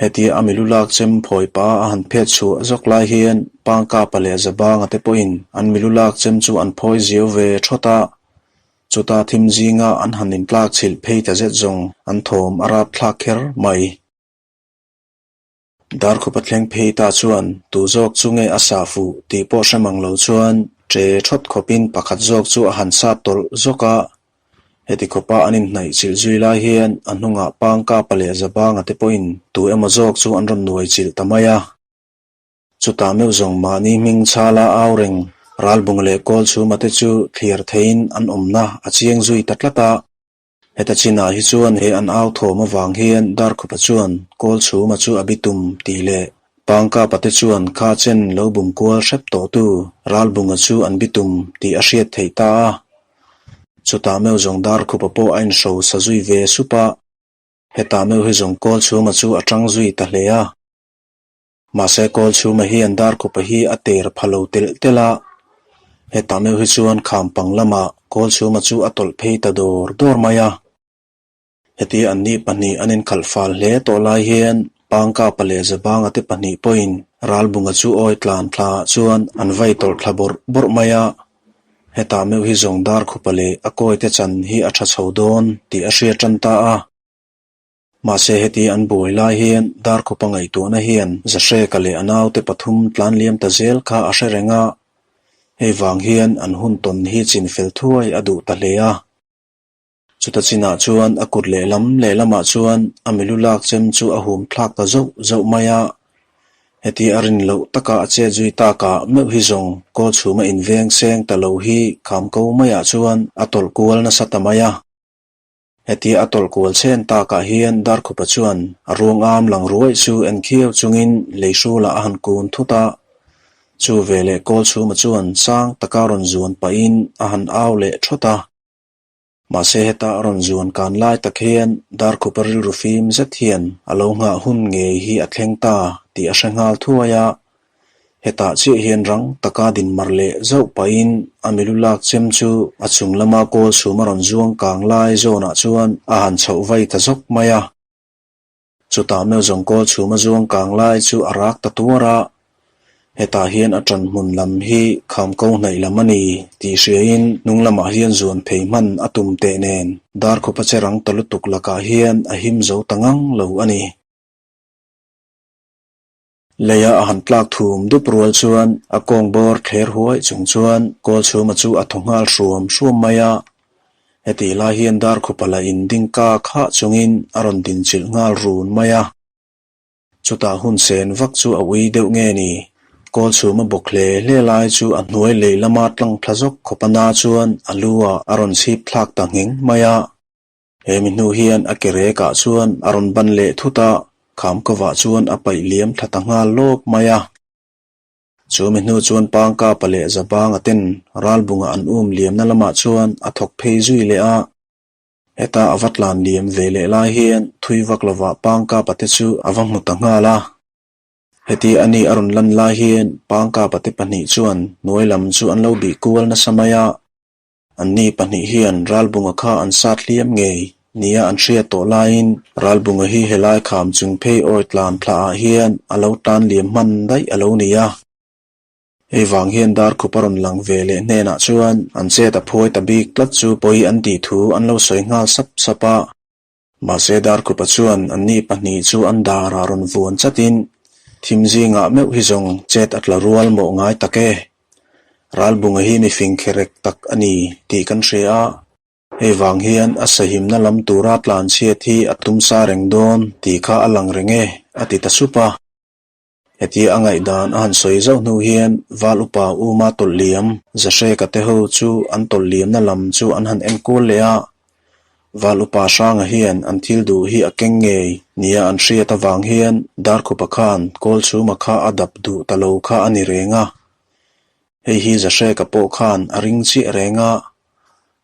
Hetia a milu lak chem phawi pa a han phet chhuah zawk lai hian Pangkapa leh Zabanga te pawhin an milu lak chem chu an phawi ziau ve thawt a. Chuta thim zinga an han intlak chhilh phei ta zet zawng an thawm a rap thlak kher mai. Darkhupa thleng phei ta chuan tu zawk chu nge a sah fuh tih pawh hre mang lo chuan ṭe ṭhawt khawpin pakhat zawk chu a han sat tawlh zawk a. Heti khawpa an inhnaih chilh zui lai hian a hnungah Pangkapa leh Zabanga te pawhin tu emaw zawk chu an rawn nuai chilh ta mai a. Chutah meuh zawng mahni hming chhala au reng Ralbunga leh Kawlchhuma te chu thliar theiin an awmna a chiang zui ta tlat a. Heta chinah hi chuan he an au thawm avang hian Darkhupa chuan Kawlchhuma chu a bitum tih leh Pangkapa te chuan kha chen lo bum kual hrep tawhtu Ralbunga chu an bitum tih a hriat theih ta a. Chutah meuh zawng Darkhupa pawh a inhrosa zui ve sup a. Hetah meuh hi zawng Kawlchhuma chu a tang zui ta hle a. Mahse Kawlchhuma hian Darkhupa hi a ter pha lo telh telh a, hetah meuh hi chuan kham pang lamah Kawlchhuma chu a tawlh phei ta dawr dawr mai a. Heti anni pahnih an inkhalh fal hle tawh lai hian Pangkapa leh Zabanga te pahnih pawhin Ralbunga chu awi tlan thla ah chuan an vai tawlh thla bawrh bawrh mai a. Hetah meuh hi zawng Darkhupa leh a kawite chan hi a tha chho dawn tih a hria tan ta a. Mahse heti an buai lai hian Darkhupa ngaihtuahna hian Zahreka leh a naute pathum tlan liam ta zel kha a hre reng a, hei vang hian an hun tawn hi chin fel thuai a duh ta hle a. Chuta chinah chuan a kut lehlam lehlamah chuan a milu lak chem chu a hum thlak ta zauh zauh mai a. Heti a rin loh taka a chet zui takah meuh hi zawng kawl chhuma inveng seng ta lo hi kham ko maiah chuan a tawlh kual nasa ta mai a. Hetia a tawlh kual chhen takah hian Darkhupa chuan a ruang am lang ruai chu en khiau chungin lei hrulah a han kun thut a. Chu veleh Kawlchhuma chuan sang taka rawn zuan pahin a han au leh thawt a. Mahse heta a rawn zuan kan lai tak hian Darkhupa rilru fim zet hian a lo nghah hun ngei hi a thleng ta tih a hre nghal thuai a. Hetah chiah hian rang taka din mar leh zauh pahin a milu lak chem chu a chung lama kawl chhum a rawn zuang kang lai zawnah chuan a han chhoh vai ta zawk mai a. Chutah meuh zawng kawl chhum a zuang kang lai chu a rak ta tuar a, hetah hian a ṭan hmun lam hi kham ko hnaih lam a ni tih hriain hnung lamah hian zuan phei hman a tum teh nen Darkhupa che rang ta lutuk lakah hian a him zo ta ngang lo a ni. Leia a han tlak thum dup rual chuan a kawng bawr thler huai chung chuan Kawlchhuma chu a thaw nghal hruam hruam mai a. Hetih lai hian Darkhupa la in ding kak hah chungin a rawn din chilh nghal run mai a. Chutah hun sen vak chu a ui deuh nge ni? Kawl chhum a bawk hle hle lai chu a hnuai lei lama tlang thla zawk khawp a na chuan a lu ah a rawn chhip thlak ta ngheng mai a. He mi hnu hian a ke rek ah chuan a rawn ban leh thut a, kham kovah chuan a paih liam thla ta nghal lawp mai a. Chu mi hnu chuan Pangkapa leh Zabanga ten ralbunga an um liamna lamah chuan a thawk phei zui leh a. Heta a va tlan liam ve leh lai hian thui vak lovah Pangkapa te chu a va hmu ta nghal a. Heti a ni a rawn lan lai hian Pangkapa te pahnih chuan hnuai lam chu an lo bih kual nasa mai a. Anni pahnih hian Ralbunga kha an sat hliam ngei nia an hriat tawh laiin Ralbunga hi helai kham chung phei awi tlan thlah ah hian a lo tan liam hman daih a lo ni a. Hei vang hian Darkhup a rawn lang ve leh hnenah chuan an chet a phuai ta bik tlat chu pawi an tih thu an lo sawi nghal sap sap a. Mahse Darkhupa chuan anni pahnih chu an darah rawn vuan chatin thim zingah meuh hi zawng chet a tla rual mawh ngai tak e. Ralbunga hi mifing kherek tak a ni tih kan hria a, hei vang hian a sahimna lam tura tlanchhiat hi a tum sa reng dawn tih kha a lang reng e, a ti ta sup a. Hetia a ngaihdan a han sawi zauh hnu hian Val upa Uma tawlh liam Zahreka te ho chu an tawlh liamna lam chu an han enkual leh a. Val upa Hranga hian an thil duh hi a keng ngei nia an hriat avang hian Darkhupa khan Kawlchhuma kha a dap duh ta lo kha a ni reng a. Hei hi Zahreka pawh khan a ring chiah reng a.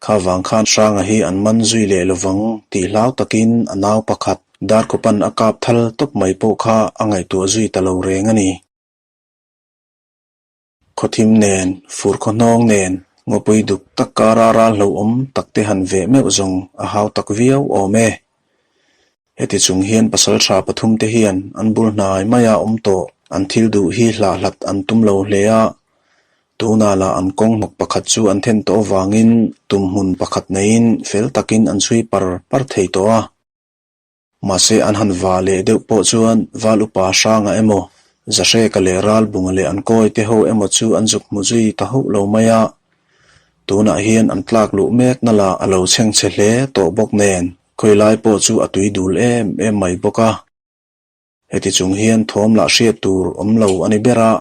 Kha vang khan Hranga hi an man zui leh lovang tih hlau takin a nau pakhat Darkhupan a kap thal tawp mai pawh kha a ngaihtuah zui ta lo reng a ni. Khawthim nen, fur khawhnawng nen, ngawpui duk tak kara ral hlauhawm tak te han veh meuh zawng a hau tak viau awm e. Heti chung hian pasal tha pathum te hian an bul hnai maia awm tawh an thil duh hi hlah hlat an tum lo hle a, tunah lah an kawng hnawk pakhat chu an then tawh avangin tum hmun pakhat neiin fel takin an chhui par par thei tawh a. Mahse an han va leh deuh pawh chuan Val upa Hranga emaw, Zahreka leh Ralbunga leh an kawi te ho emaw chu an zuk hmu zui ta hauh lo mai a. Tunah hian an tlak luh mekna lah a lo chhengchhe hle tawh bawk nen. Khawilai pawh chu a tui dul em em mai bawk a. Heti chung hian thawm lah hriat tur awm lo a ni ber a,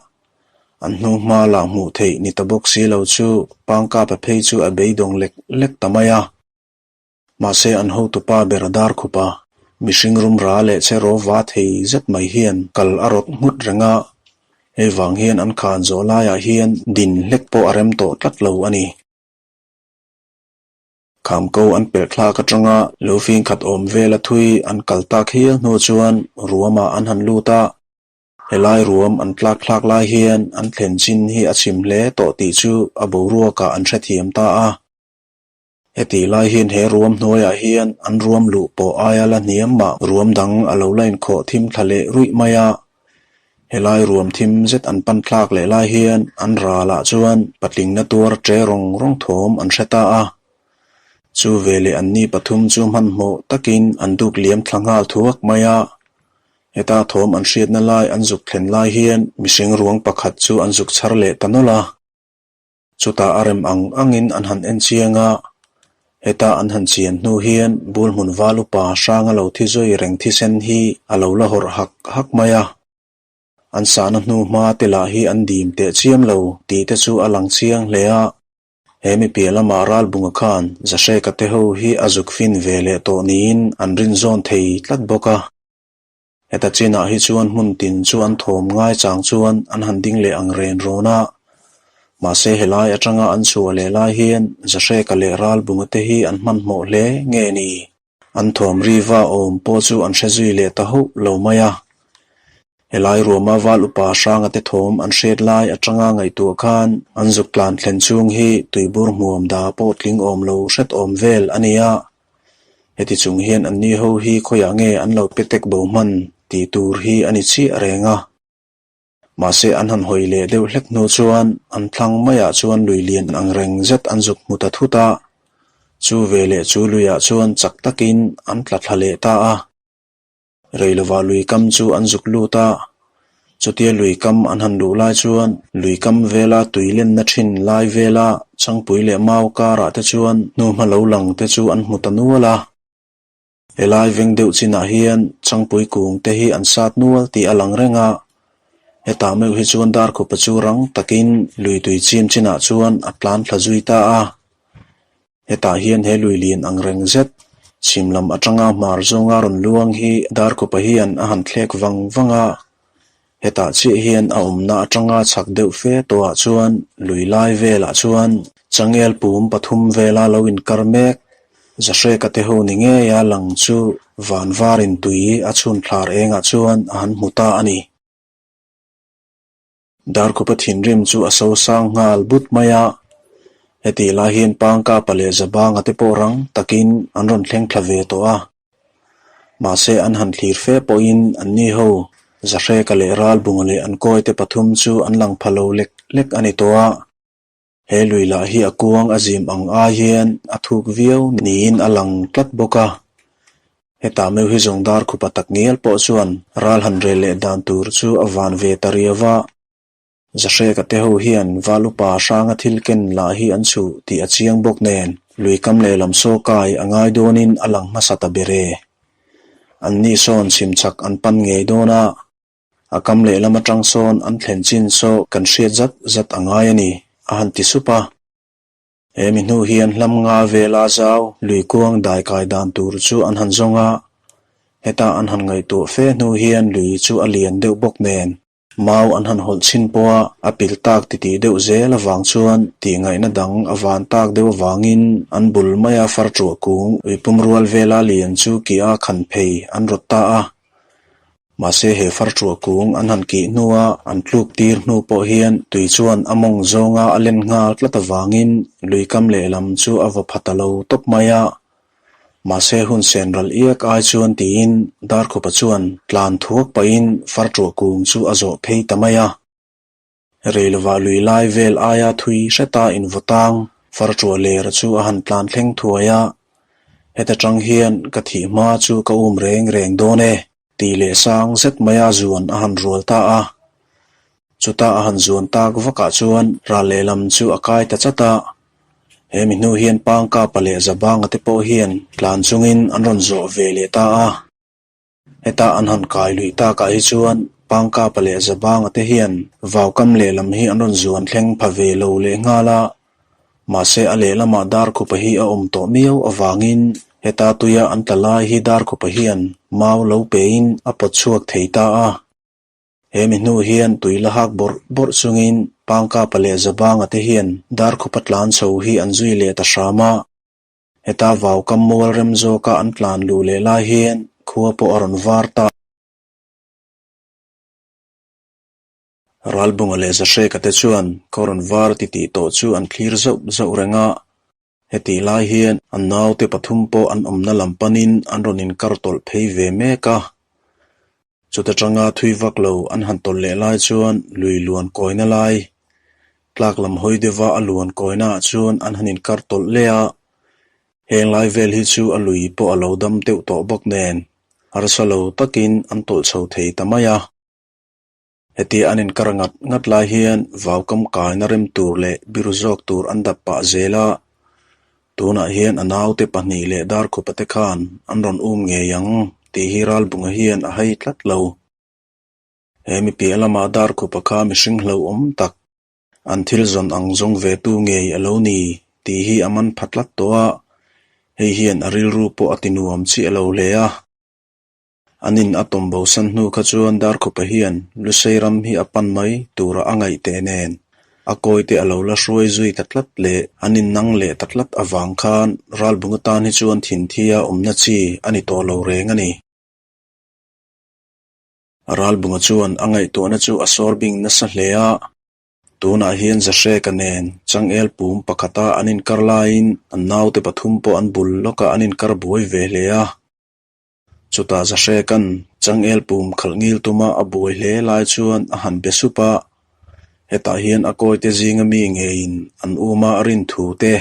an hnu hma lah hmuh theih ni ta bawk si lo chu Pangkapa phei chu a beidawng lek lek ta mai a. Mahse an hotupa ber a dar khup a, mihring rum ra leh che rawh va thei zet mai hian kal a rawt nghut reng a, hei vang hian an khan zawh laiah hian din hlek pawh a rem tawh tlat lo a ni. Khamko an pelh thlak atanga lo fing khat awm vela thui an kal tak hial hnu chuan ruamah an han lut a, helai ruam an tlak thlak lai hian an thlen chin hi a chim hle tawh tih chu a boruakah an hrethiam ta a. Hetih lai hian he ruam hnuaiah hian an ruam luh pawh aia la hniam mah ruam dang a lo la inkhawh thim thla leh ruih mai a. Helai ruam thim zet an pan thlak leh lai hian an ralah chuan patlingna tuar ṭe rawng rawng thawm an hre ta a. Chu veleh anni pathum chu hmanhmawh takin an duk liam thla nghal thuak mai a. Heta thawm an hriatna lai an zuk thlen lai hian mihring ruang pakhat chu an zuk chhar leh ta nawlh a. Chutah a rem ang angin an han en chiang a, heta an han chian hnu hian bul hmun val upa hranga lo thi zui reng thisen hi a lo la hawrh hak hak mai a. An sahna hnu hma te lah hi an dim teh chiam lo tih te chu a lang chiang hle a. He mi piah lamah Ralbunga khan Zahreka te ho hi a zuk fin ve leh tawh niin an rinzawn thei tlat bawk a. Heta chinah hi chuan hmun tin chu an thawm ngai chang chuan an han ding leh ang ren rawn a. Mahse helai atanga an chhuah leh lai hian Zahreka leh Ralbunga te hi an hmanhmawh hle nge ni? An thawm riva awm pawh chu an hre zui leh ta hauh lo mai a. Helai ruama val upa hranga te thawm an hriat lai atanga ngaihtuah khan an zuk tlan thlen chhung hi tuibur hmuam da pawh tling awm lo hret awm vel a ni a. Heti chung hian anni ho hi khawiah nge an lo pe tek bo hman tih tur hi a ni chiah reng a. Mahse an han hawi leh deuh hlek hnu chuan an thlang maiah chuan lui lian ang reng zet an zuk hmu ta thut a. Chu veleh chu luiah chuan chak takin an tla thla leh ta a. Reilovah lui kam chu an zuk lut a, chutia lui kam an han luh lai chuan lui kam vela tui lenna thin lai vela changpui leh mau karah te chuan hnuhma lo lang te chu an hmu ta nual a. Helai veng deuh chinah hian changpui kung te hi an sat nual tih a lang reng a. Hetah meuh hi chuan Darkhupa chu rang takin lui tui chim chinah chuan a tlan thla zui ta a. Hetah hian he lui lian ang reng zet chhim lam atanga hmar zawnga rawn luang hi Darkhupa hian a han thlek vang vang a. Hetah chiah hian a awmna atanga chhak deuh fe tawhah chuan lui lai velah chuan changel pum pathum vela lo inkar mek Zahreka te ho ni ngeia lang chu van varin tui a chhun thlar engah chuan a han hmu ta a ni. Darkhupa thinrim chu a so sang nghal but mai a, hetih lai hian Pangkapa leh Zabanga te pawh rang takin an rawn thleng thla ve tawh a. Mahse an han thlir fe pawhin anni ho Zahreka leh Ralbunga leh an kawite pathum chu an lang pha lo lek lek a ni tawh a. He lui lah hi a kuang a zim ang ai hian a thuk viau niin a lang tlat bawk a. Hetah meuh hi zawng dar khupa tak ngial pawh chuan ral han rel leh dan tur chu a van ve ta riau a. Zahreka te ho hian val upa hranga thil ken lah hi an chhuh tih a chiang bawk nen lui kam lehlam saw kai a ngai dawnin a lang hmasa ta ber e. Anni sawn chhim chak an pan ngei dawn a. A kam lehlam atang sawn an thlen chin saw kan hriat zat zat a ngai a ni, a han ti sup a. He mi hnu hian hlam nga vela zau lui kuang dai kai dan tur chu an han zawng a, heta an han ngaihtuah fe hnu hian lui chu a lian deuh bawk nen mau an han hawlh chhin pawh a, a pil tak titih deuh zel avang chuan tihngaihna dang a van tak deuh avangin an bul maia far ṭuah kung ui pum rual vela lian chu kih a khan phei an rawt ta a. Mahse he far ṭuah kung an han kih hnua an tluk tir hnu pawh hian tui chuan a mawng zawnga a len nghal tlat avangin lui kam lehlam chu a va pha ta lo tawp mai a. Mahse hun sen ral iak ai chuan tiin Darkhupa chuan tlan thuak pahin far ṭuah kung chu a zawh phei ta mai a. Reilova lui lai vel aia thui hreta invawtang farṭuah lera chu a han tlan thleng thuai a, Heta tang hian ka thih hma chu ka um reng reng dawn e, tih leh sang zet maia zuan a han rual ta a. Chuta a han zuan tak vakah chuan ral lehlam chu a kai ta chat a. He mi hnu hian Pangkapa leh Zabanga te pawh hian tlan chungin an rawn zawh ve leh ta a. Heta an han kai luih takah hi chuan Pangkapa leh Zabanga te hian vaukam lehlam hi an rawn zuan thleng pha ve lo leh nghal a, mahse a lehlamah Darkhupa hi a awm tawh miau avangin heta tuia an tla lai hi Darkhupa hian mau lo pein a pawt chhuak thei ta a. He mi hnu hian tui la hak bawrh bawrh chungin Pangkapa leh Zabanga te hian Darkhupa tlan chho hi an zui leh ta hram a. Heta vaukam mual rem zawka an tlan luh leh lai hian khua pawh a rawn var ta. Ralbunga leh Zahreka te chuan khaw rawn var ti tih tawh chu an thlir zauh zauh reng a. Hetih lai hian an naute pathum pawh an awmna lam panin an rawn inkar tawlh phei ve mek a. Chuta tanga thui vak lo an han tawlh leh lai chuan lui luan kawina lai, tlak lam hawi deuha a luan kawina ah chuan an han inkar tawlh leh a. Heng lai vel hi chu a lui pawh a lo dam deuh tawh bawk nen, harsa lo takin an tawlh chho thei ta mai a. Hetia an inkar ngat ngat lai hian vaukam kaina rem tur leh biru zawk tur an dap pah zel a, tunah hian a naute pahnih leh Darkhupa te khan an rawn um ngei ang tih hi Ralbunga hian a hai tlat lo. He mi piah lamah Darkhupa kha mihring hlauhawm tak, an thil zawn ang zawng ve tu ngei a lo ni tih hi a man pha tlat tawh a, hei hian a rilru pawh a ti nuam chiah lo hle a. An in a tawm bosan hnu kha chuan Darkhupa hian Lusei ram hi a pan mai tura a ngaih teh nen a kawite a lo la hruai zui ta tlat leh an in nang leh ta tlat avang khan Ralbunga tan hi chuan thinthia awmna chi a ni tawh lo reng a ni. Ralbunga chuan a ngaihtuahna chu a sawr bing nasa hle a, tunah hian Zahreka nen changel pum pakhata an inkar laiin an naute pathum pawh an bul lawkah an inkar buai ve hle a. Chutah Zahreka'n changel pum khalh ngil tuma a buai hle lai chuan a han be sup a, hetah hian a kawite zinga mi ngeiin an uma a rin thu te.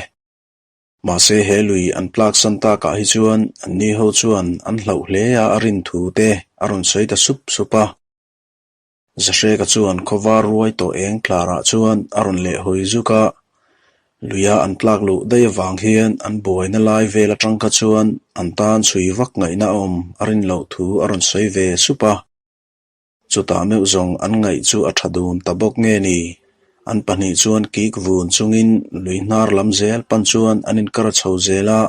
Mahse he lui an tlak san takah hi chuan anni ho chuan an hlauh hle a a rin thu te a rawn sawi ta sup sup a. Zahreka chuan khawvar ruai tawh eng tlarah chuan a rawn leh hawi zuk a, luia an tlak luh daih avang hian an buaina lai vel atang kha chuan an tan chhui vak ngaihna a awm a rin loh thu a rawn sawi ve sup a. Chutah meuh zawng an ngaih chu a tha dun ta bawk nge ni? An pahnih chuan kik vun chungin lui hnar lam zel pan chuan an inkar chho zel a.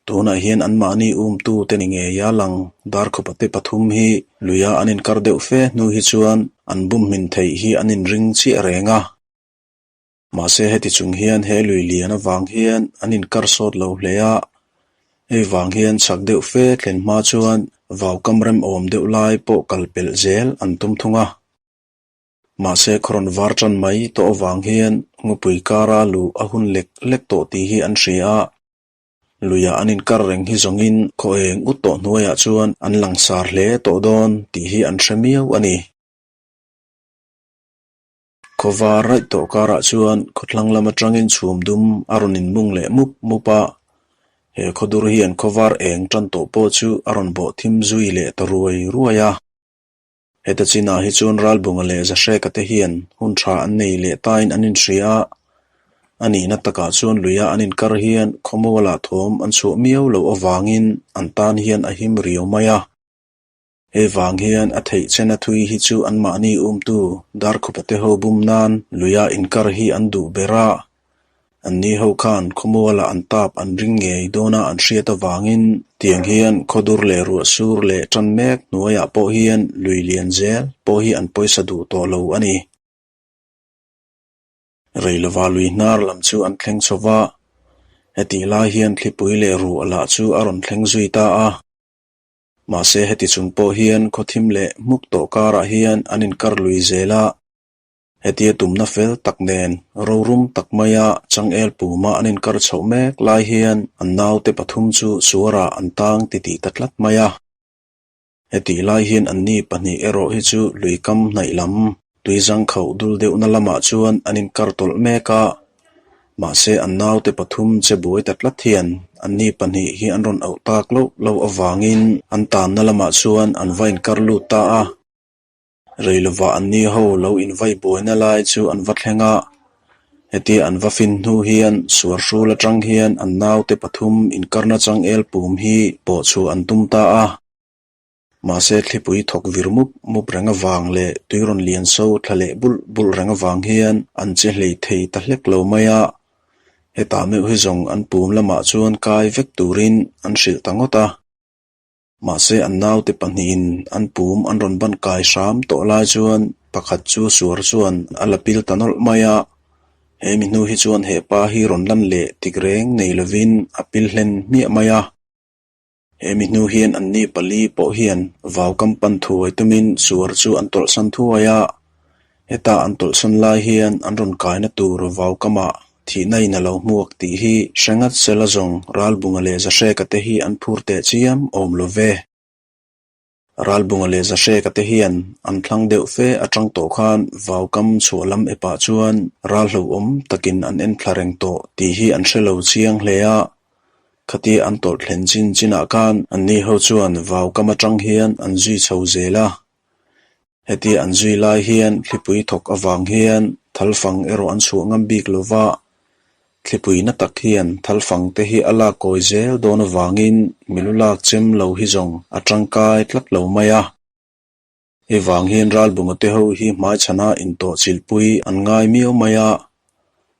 Tunah hian anmahni umtu te ni ngeia lang Darkhawpa te pathum hi luia an inkar deuh fe hnu hi chuan an bum hmin theih hi an inring chiah reng a. Mahse heti chung hian he lui lian avang hian an inkar sawt lo hle a, hei vang hian chak deuh fe thlen hma chuan vaukam remawm deuh lai pawh kal pelh zel an tum thung a. Mahse khawrawn var tan mai tawh avang hian ngawpui kara luh a hun lek lek tawh tih hi an hria a, luiah an inkar reng hi zawngin khaw eng ut tawh hnuaiah chuan an langsar hle tawh dawn tih hi an hre miau a ni. Khawvar raih tawh karah chuan khawthlang lam atangin chhum dum a rawn inmung leh mup mup a, he khawdur hian khawvar eng tan tawh pawh chu a rawn bawh thim zui leh ta ruai ruai a. Heta chinah hi chuan Ralbunga leh Zahreka te hian hun tha an nei leh tain an inhria a, a nihna takah chuan luia an inkar hian khawmualah thawm an chhuah miau loh avangin an tan hian a him riau mai a. Hei vang hian a theih chena thui hi chu anmahni umtu Darkhupa te ho bum nan luia inkar hi an duh ber a. Anni ho khan khawmualah an tap an ring ngei dawna an hriat avangin tiang hian khawdur leh ruah sur leh tan mek hnuaiah pawh hian lui lian zel pawh hi an pawisa duh tawh lo a ni. Reilova lui hnar lam chu an thleng chho va, hetih lai hian thlipui leh ruah lah chu a rawn thleng zui ta a. Mahse heti chung pawh hian khawthim leh hmuk tawh karah hian an inkar lui zel a, hetia tumna fel tak nen rorum tak maia changel puma an inkar chhoh mek lai hian an naute pathum chu suarah an tang titih ta tlat mai a. Hetih lai hian anni pahnih erawh hi chu luikam hnaih lam Tuizang khauh dul deuhna lamah chuan an inkar tawlh mek a, mahse an naute pathum che buai ta tlat hian anni pahnih hi an rawn auh tak loh loh avangin an tanna lamah chuan an va inkar lut ta a. Rei lovah anni ho lo invai buaina lai chu an va thleng a, hetia an va fin hnu hian suar hrul atang hian an naute pathum inkarna changel pum hi pawh chhuah an tum ta a. Mahse thlipui thawk vir mup mup reng avang leh tui rawn lian so thla leh bulh bulh reng avang hian an che hlei thei ta hlek lo mai a. Hetah meuh hi zawng an pum lamah chuan kai vek turin an hrilh ta ngawt a. Mahse an naute pahnihin an pum an rawn ban kai hram tawh lai chuan pakhat chu suar chuan a la pil ta nawlh mai a. He mi hnu hi chuan he pa hi rawn lan leh tik reng nei lovin a pil hlen hmiah mai a. He mi hnu hian anni pali pawh hian vaukam pan thuai tumin suar chu an tawlhsan thuai a, heta an tawlhsan lai hian an rawn kaina tur vaukamah thihna in a lo hmuak tih hi hre ngat sela zawng Ralbunga leh Zahreka te hi an phur teh chiam awm lo ve. Ralbunga leh Zahreka te hian an thlang deuh fe atang tawh khan vaukam chhuah lam epah chuan ral hlauhawm takin an en thla reng tawh tih hi an hre lo chiang hle a. Khatia an tawlh thlen chin chinah khan anni ho chuan vaukam atang hian an zui chho zel a. Hetia an zui lai hian thlipui thawk avang hian thalfang erawh an chhuah ngam bik lo va, thlipui na tak hian thalfang te hi a lak kawi zel dawn avangin milu lak chem lo hi zawng a tangkai tlat lo mai a. Hei vang hian Ralbunga te ho hi hmaichhana intawhchilhpui an ngai miau mai a,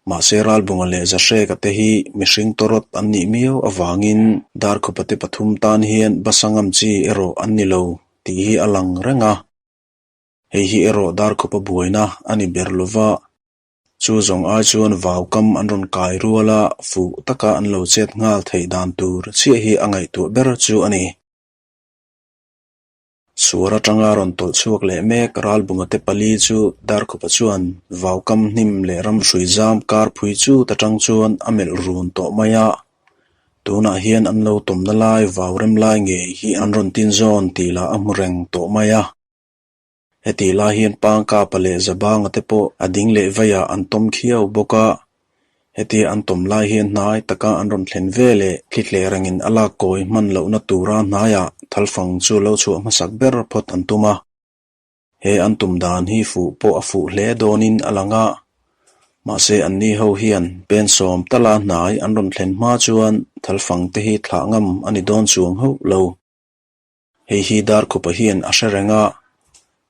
mahse Ralbunga leh Zahreka te hi mihring tawrawt an nih miau avangin Darkhupa te pathum tan hian basa ngam chi erawh an ni lo. tih hi a lang reng a, hei hi erawh Darkhawpa buaina a ni ber lo va, chu zawng ai chuan vaukam an rawn kai rual a, fuh taka an lo chet nghal theih dan tur chiah hi a ngaihtuah ber chu a ni. Suar atanga rawn tawlh chhuak leh mek Ralbunga te pali chu Darkhawpa chuan vaukam hnim leh ramhrui zam kar phui chut atang chuan a melh run tawh mai a, Tunah hian an lo tawmna lai vau rem lai ngei hi an rawn tin zawn tih lah a hmu reng tawh mai a. Hetih lai hian Pangkapa leh Zabanga te pawh a ding leh veiah an tawm khiau bawk a. Hetia an tawm lai hian hnai taka an rawn thlen ve leh thli rengin a lak kawi hman lohna tura hnaiah thalfang chu lo chhuah hmasak ber phawt an tum a. He an tum dan hi fuh pawh a fuh hle dawnin a lang a, mahse anni ho hian pen sawm tala hnai an rawn thlen hma chuan thalfang te hi thlah ngam a ni dawn chuang hauh lo. Hei hi Darkhupa hian a hre reng a,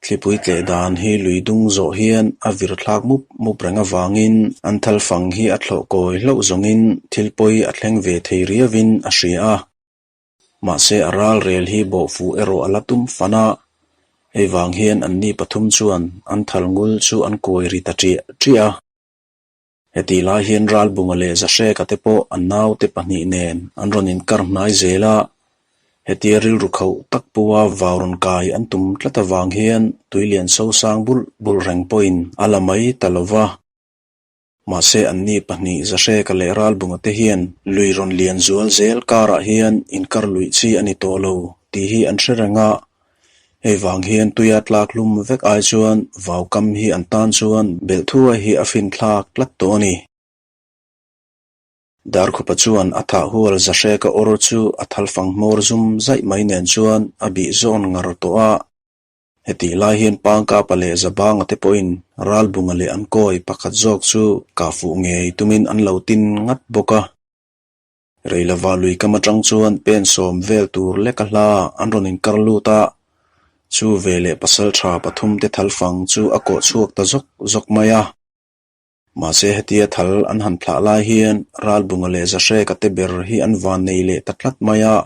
Thlipui tleh dan hi lui dung zawh hian a vir thlak mup mup reng avangin an thal fang hi a thlawh kawi hlauh zawngin thil pawi a thleng ve thei riauin a hria a. Mahse a ral rel hi bawhfuh erawh a la tum fan a, hei vang hian anni pathum chuan an thal ngul chu an kuai ri ta ṭiah ṭiah a. Hetih lai hian Ralbunga leh Zahreka te pawh an naute pahnih nen an rawn inkar hnai zel a, hetia rilru khauh tak pua vau rawn kai an tum tlat avang hian tuilian sosang bulh bulh reng pawhin a la mai ta lo va. Mahse anni pahnih Zahreka leh Ralbunga te hian lui rawn lian zual zel karah hian inkar luih chi a ni tawh lo tih hi an hre reng a, Hei vang hian tuia tlak hlum vek ai chuan vau kam hi an tan chuan belh thuai hi a finthlak tlat tawh a ni. Darkhupa chuan a thah hual Zahreka awr chu a thalfang hmawr zum zaih mai nen chuan a bih zawn ngar tawh a. Hetih lai hian Pangkapa leh Zabanga te pawhin Ralbunga leh an kawi pakhat zawk chu kah fuh ngei tumin an lo tin ngat bawk a. Reilova lui kam atang chuan pen sawm vel tur lek a hla an rawn inkar lut a, chu veleh pasal tha pathum te thal fang chu a kawh chhuak ta zawk zawk mai a. Mahse hetia thal an han thlah lai hian Ralbunga leh Zahreka te ber hi an van nei leh ta tlat mai a.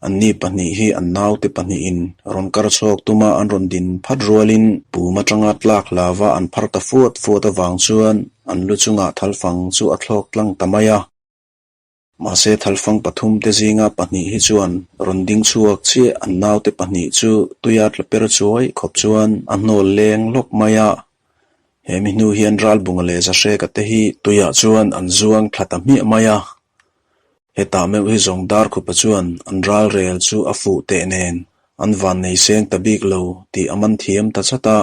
Anni pahnih hi an naute pahnihin rawn kar chhuak tuma an rawn din phat rualin pum atanga tlak hlava an phar ta fuat fuat avang chuan an lu chungah thalfang chu a thlawk tlang ta mai a. Mahse thalfang pathum te zinga pahnih hi chuan rawn ding chhuak chiah an naute pahnih chu tuia tla per chuai khawp chuan a hnawl leng lawk mai a. He mi hnu hian Ralbunga leh Zahreka te hi tuiah chuan an zuang thla ta hmiah mai a. Hetah meuh hi zawng Darkhupa chuan an ral rel chu a fuh teh nen an van nei seng ta bik lo tih a man thiam ta chat a.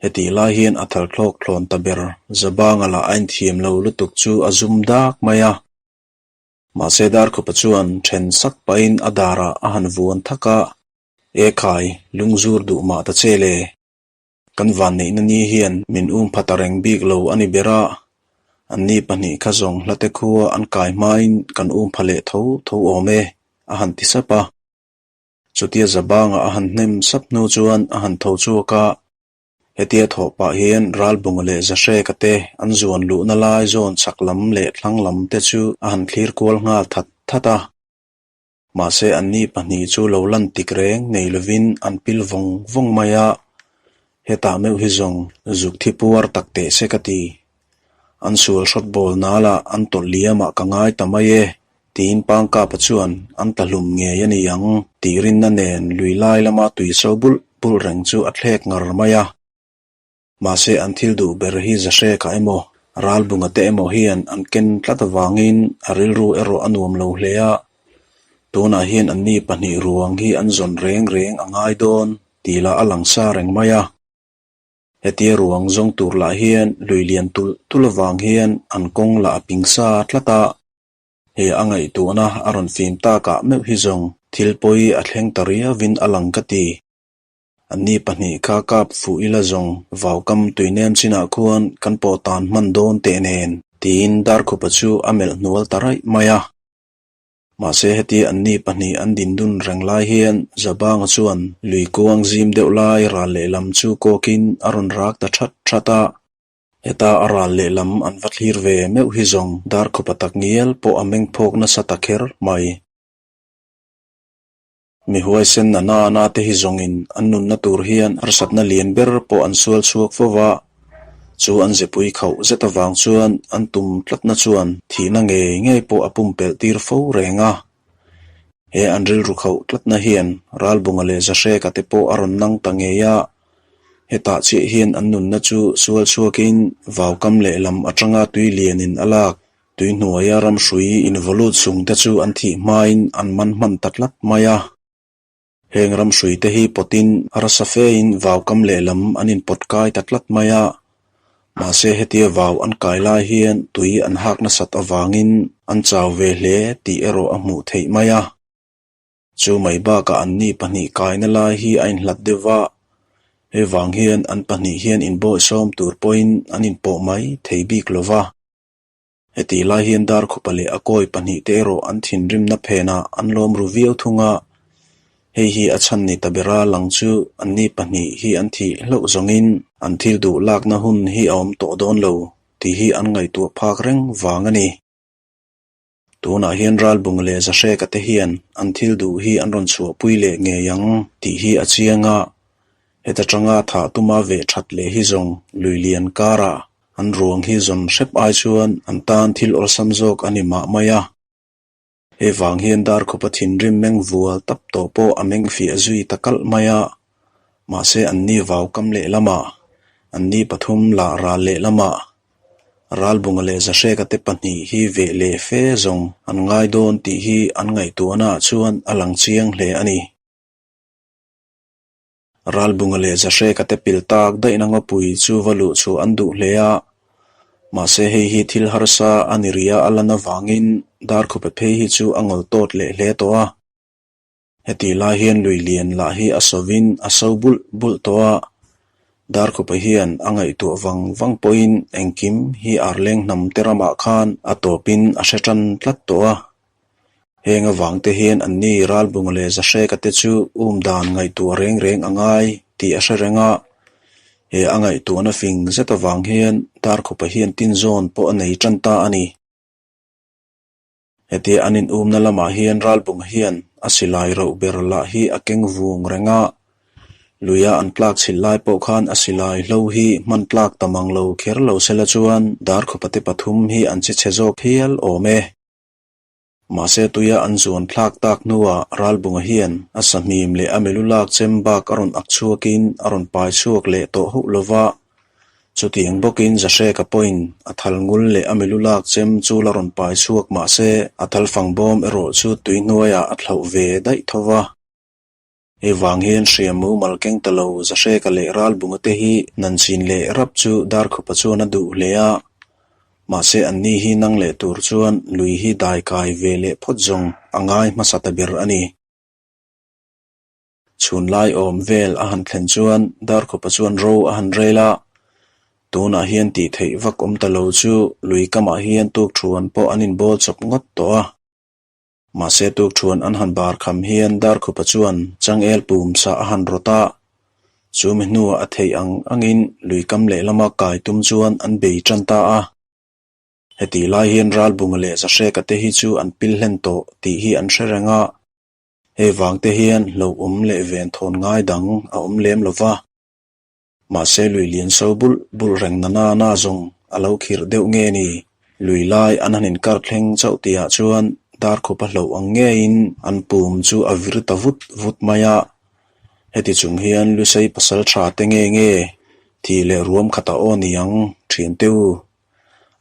Hetih lai hian a thal thlawk thlawn ta ber Zabanga lah a inthiam lo lutuk chu a zum dak mai a. Mahse Darkhupa chuan then sak pahin a darah a han vuan thak a, E khai, lungzur duh mah ta che le. Kan vanneihna ni hian min um pha ta reng bik lo a ni ber a, anni pahnih kha zawng hlate khua an kai hmain kan um pha leh tho tho awm e, a han ti sap a. Chutia Zabanga a han hnem sap hnu chuan a han tho chhuak a, hetia thawh pah hian Ralbunga leh Zahreka te an zuan luhna lai zawn chhak lam leh thlang lam te chu a han thlir kual nghal that that a. Mahse anni pahnih chu lo lan tik reng nei lovin an pil vawng vawng mai a, hetah meuh hi zawng zuk thi puar tak teh se ka ti. An sual hrawt bawl nala an tawlh liamah ka ngai ta mai e, tiin Pangkapa chuan an tla hlum ngei a ni ang tih rinna nen lui lai lama tui so bulh bulh reng chu a thlek ngar mai a. Mahse an thil duh ber hi Zahreka emaw, Ralbunga te emaw hian an ken tlat avangin a rilru erawh a nuam lo hle a. Tunah hian anni pahnih ruang hi an zawn reng reng a ngai dawn tih lah a lang sa reng mai a. Hetia ruang zawng tur lah hian lui lian tulh tulh avang hian an kawng lah a ping sa tlat a. He a ngaihtuahna a rawn fim takah meuh hi zawng thil pawi a thleng ta riauin a lang ka ti. Anni pahnih kha kap fuh ila zawng vaukam tuinem chinah khuan kan pawh tan hman dawn teh nen tiin Darkhupa chu a melh hnual ta raih mai a. Mahse hetia anni pahnih an din dun reng lai hian Zabanga chuan lui kuang zim deuh lai ral lehlam chu kawkin a rawn rak ta that that a. Heta a ral lehlam an va thlir ve meuh hi zawng Darkhupa takngial pawh a meng phawk nasa ta kher mai. Mi huaisen a na na te hi zawngin an nunna tur hian harsatna lian ber pawh an sual chhuak fo va, chu an zepui khauh zet avang chuan an tum tlatna chuan thihna ngei ngei pawh a pumpelh tir fo reng a. He an rilru khauh tlatna hian Ralbunga leh Zahreka te pawh a rawn nang ta ngei a, hetah chiah hian an nunna chu sual chhuakin vaukam lehlam atanga tui lianin a lak Tui hnuaia ramhrui invalut sung te chu an thih hmain an man hman ta tlat mai a. Heng ramhrui te hi pawtin harsa fein vaukam lehlam an inpawt kai ta tlat mai a. Mahse hetia vau an kai lai hian tui an hak nasat avangin an chau ve hle tih erawh a hmuh theih mai a. Chu mai bakah anni pahnih kaina lai hi a inhlat deuh va, hei vang hian an pahnih hian inbawihsawm tur pawhin an inpawh mai thei bik lo va. Hetih lai hian Darkhupa leh a kawi pahnih te erawh an thinrimna phenah an lawm ru viau thung a. Hei hi a chhan ni ta bera lang chu anni pahnih hi an thih hlauh zawngin an thil duh lakna hun hi a awm tawh dawn lo tih hi an ngaihtuah phak reng vang a ni. Tunah hian Ralbung leh Zahreka te hian an thil duh hi an rawn chhuahpui leh ngei ang tih hi a chiang a, heta tanga thah tuma veh that leh hi zawng lui lian karah an ruang hi zawn hrep ai chuan an tan thil awlsam zawk a ni mah mai a. Hei vang hian Darkhupa thinrim meng vual tap tawh pawh a meng fiah zui ta kalh mai a, mahse anni vau kam lehlamah, anni pathum lah ral lehlamah, Ralbunga leh Zahreka te pahnih hi veh leh fe zawng an ngai dawn tih hi an ngaihtuahnaah chuan a lang chiang hle a ni. Ralbunga leh Zahreka te pil tak daihna ngawpui chu va luh chhuah an duh hle a, mahse hei hi thil harsa a ni ria a lan avangin Darkhupe phei hi chu a ngawl tawt leh hle tawh a. Heti lai hian lui lian lah hi a sovin a so bulh bulh tawh a, Darkhupa hian a ngaihtuah vang vang pawhin engkim hi Arleng hnam te ramah khan a tawpin a hre tan tlat tawh a. Heng avang te hian anni Ralbunga leh Zahreka te chu um dan ngaihtuah reng reng a ngai tih a hre reng a, he a ngaihtuahna fing zet avang hian Darkhupa hian tinzawn pawh a nei tan ta a ni. Hetia an inumna lamah hian Ralbunga hian a silai roh ber lah hi a keng vung reng a, luia an tlak chhilh lai pawh khan a silai hlo hi hman tlak ta mang lo kher lo sela chuan Darkhawpate pathum hi an che chhe zawk hial awm e. Mahse tuia an zuan thlak tak hnuah Ralbunga hian a sahmim leh a milu lak chem bak a rawn ak chhuakin a rawn pai chhuak leh tawh hauh lova, Chutiang bawkin Zahreka pawhin a thal ngul leh a milu lak chem chu la rawn pai chhuak mah se a thal fang bawm erawh chu tui hnuaiah a thlauh ve daih tho va. Hei vang hian hriam mumal keng ta lo Zahreka leh Ralbunga te hi nan chin leh rap chu Darkhupa chuan a duh hle a, mahse anni hi nang leh tur chuan lui hi dai kai ve leh phawt zawng a ngai hmasa ta ber a ni. Chhun lai awm vel a han thlen chuan Darkhupa chuan ro a han rel a, tunah hian tih theih vak awm ta lo chu lui kamah hian tukthuan pawh an inbawl chawp ngawt tawh a. Mahse tukthuan an han bar kham hian Darkhupa chuan changel pum sa a han rawt a, chu mi hnuah a theih ang angin lui kam lehlama kai tum chuan an bei tan ta a. Hetih lai hian Ralbunga leh Zahreka te hi chu an pil hlen tawh tih hi an hre reng a. Hei vang te hian hlauhawm leh ven thawn ngai dang a awm lem lo va. Mahse lui lian so bulh bulh reng na na na zawng a lo khirh deuh nge ni? Lui lai an han inkar thleng chauh tihah chuan Darkhupa hlauh ang ngeiin an pum chu a vir ta vut vut mai a. Heti chung hian Lusei pasal tha te nge nge thih leh ruam khatah aw ni ang thiante u.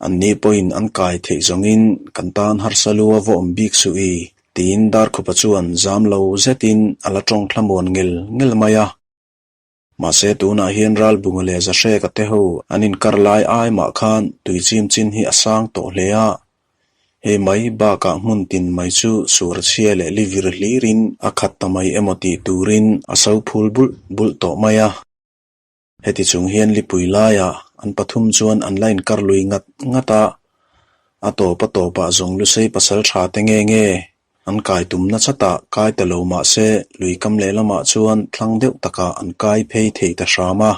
Anni pawhin an kai theih zawngin kan tan harsa lu a va awm bik suh i, tiin Darkhupa chuan zam lo zetin a la tawng thlamuan ngel ngel mai a. Mahse tunah hian Ralbunga leh Zahreka te ho an inkar lai ai mah khan tui chim chin hi a sang tawh hle a. Hei mai bakah hmun tin mai chu suar chhia leh li vir hlirin a khat ta mai emaw tih turin a so phul bulh bulh tawh mai a. Heti chung hian lipui laiah an pathum chuan an la inkar lui ngat ngat a, a tawp a tawpah zawng Lusei pasal tha te nge nge an kai tumna chatah kai ta lo mah se lui kam lehlamah chuan thlang deuh takah an kai phei thei ta hram a.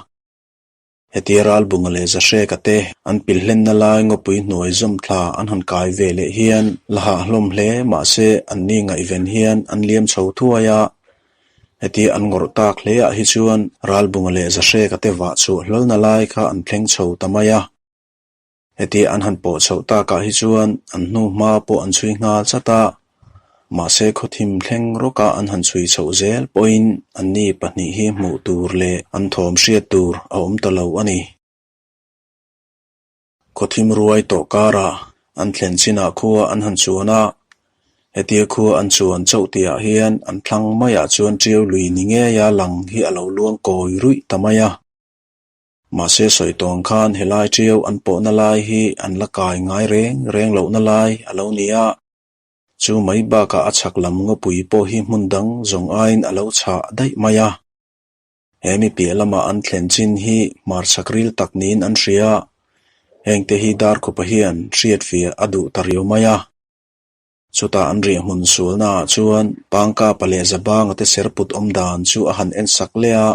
Hetia Ralbunga leh Zahreka te an pil hlenna lai ngawpui hnuai zawm thla an han kai ve leh hian la hah hlawm hle mah se anni ngaihven hian an liam chho thuai a, Hetia an ngawrh tak hle ah hi chuan Ralbunga leh Zahreka te vah chhuah hlawlna lai kha an thleng chho ta mai a. Hetia an han pawh chhoh takah hi chuan an hnu hma pawh an chhui nghal chat a, mahse khawthim thleng rawka an han chhui chhoh zel pawhin anni pahnih hi hmuh tur leh an thawm hriat tur a awm ta lo a ni. Khawthim ruai tawh karah an thlen chinah khua an han chuan a, hetia khua an chuan chauh tihah hian an thlang maiah chuan ṭiau lui ni ngeia lang hi a lo luang kawi ruih ta mai a. Mahse sawi tawng khan helai ṭiau an pawhna lai hi an la kai ngai reng reng lohna lai a lo ni a, chu mai bakah a chhak lam ngawpui pawh hi hmun dang zawng aiin a lo chhah daih mai a. He mi piah lama an thlen chin hi hmarchhak ril tak niin an hria a, hengte hi Darkhupa hian hriatfiah a duh ta riau mai a. Chutah an riahhmun sualnaah chuan Pangkapa leh Zabanga te serput awm dan chu a han ensak leh a.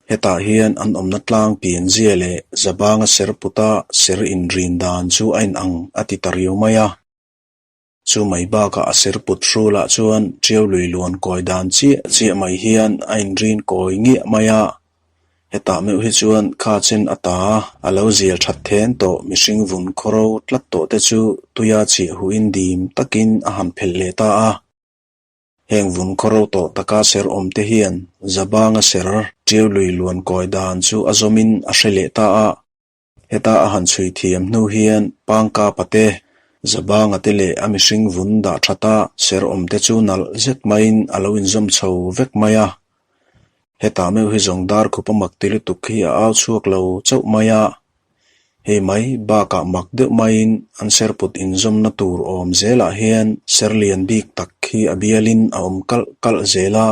Hetah hian an awmna tlang pianzia leh Zabanga serputa ser inrin dan chu a inang a ti ta riau mai a. Chu mai bakah a serput hrulah chuan ṭiau lui luan kawi dan chiah chiah mai hian a inrin kawi ngiah mai a. Hetah meuh hi chuan kha chen a ta a lo zial that then tawh mihring vun khawro tlat tawh te chu tuia chiah huin dim takin a han phelh leh ta a. Heng vun khawro tawh taka ser awm te hian Zabanga ser ṭiau lui luan kawi dan chu a zawmin a hre leh ta a. Heta a han chhui thiam hnu hian Pangkapa te, Zabanga te leh a mihring vun dah thata ser awm te chu nalh zet maiin a lo inzawm chho vek mai a. Hetah meuh hi zawng dar khup a mak ti lutuk hi a au chhuak lo chauh mai a. Hei mai bakah mak deuh maiin an serput inzawmna tur awm zelah hian ser lian bik tak hi a bialin a awm kalh kalh zel a.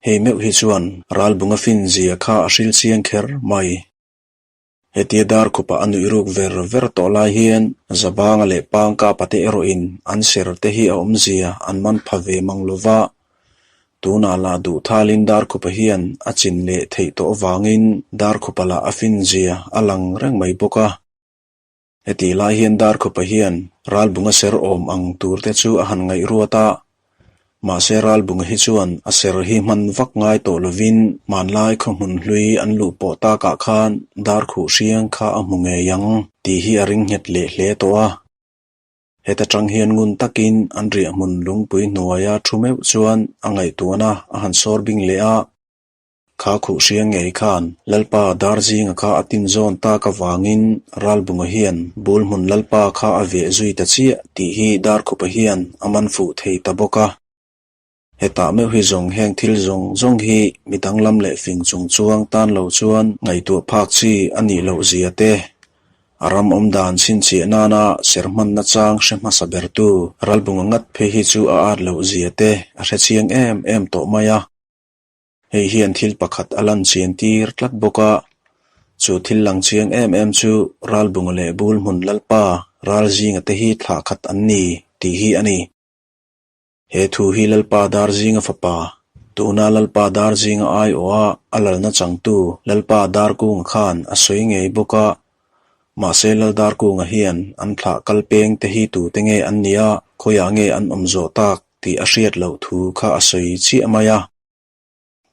Hei meuh hi chuan ralbunga finzia kha a hril chiang kher mai. Hetia dar khupa a nuih ruk ver ver tawh lai hian Zabanga leh Pangkapa te erawhin an ser te hi a awmzia an man pha ve mang lo va. Tunah lah duh thalin dar khupa hian a chin leh theih tawh avangin dar khupa lah a finzia a lang reng mai bawk a. Hetih lai hian Darkhupa hian Ralbunga ser awm ang tur te chu a han ngaih ruat a. Mahse Ralbunga hi chuan a ser hi hman vak ngai tawh lovin hmanlai khawhmun hlui an luh pawh takah khan Darkhuh hriang kha a hmu ngei ang tih hi a ring nghet leh hle tawh a. Heta tang hian ngun takin an riahhmun lungpui hnuaia thu meuh chuan a ngaihtuahna a han sawr bing leh a. Kha khuh hria ngei khan Lalpa Darzinga kha a tin zawn tak avangin Ralbunga hian bul hmun Lalpa kha a veh zui ta chiah tih hi Darkhupa hian a man fuh thei ta bawk a. Hetah meuh hi zawng heng thil zawng zawng hi mi danglam leh fing chung chuang tan lo chuan ngaihtuah phak chi a nih loh zia te, a ram awm dan chhinchhiah nana ser hmanna chang hre hmasa bertu Ralbunga ngat phei hi chu a at loh zia te a hre chiang em em tawh mai a. Hei hian thil pakhat a lan chian tir tlat bawk a, chu thil lang chiang em em chu Ralbunga leh Bulhmun Lalpa Ralzinga te hi thlah khat an ni tih hi a ni. He thu hi Lalpa Darzinga fapa, tuna Lalpa Darzinga aiawha a lalna changtu Lalpa Darkunga khan a sawi ngei bawk a, mahse Lal Darkunga hian an thlah kal peng te hi tute nge an nia, khawiah nge an awm zawh tak tih a hriat loh thu kha a sawi chiah mai a.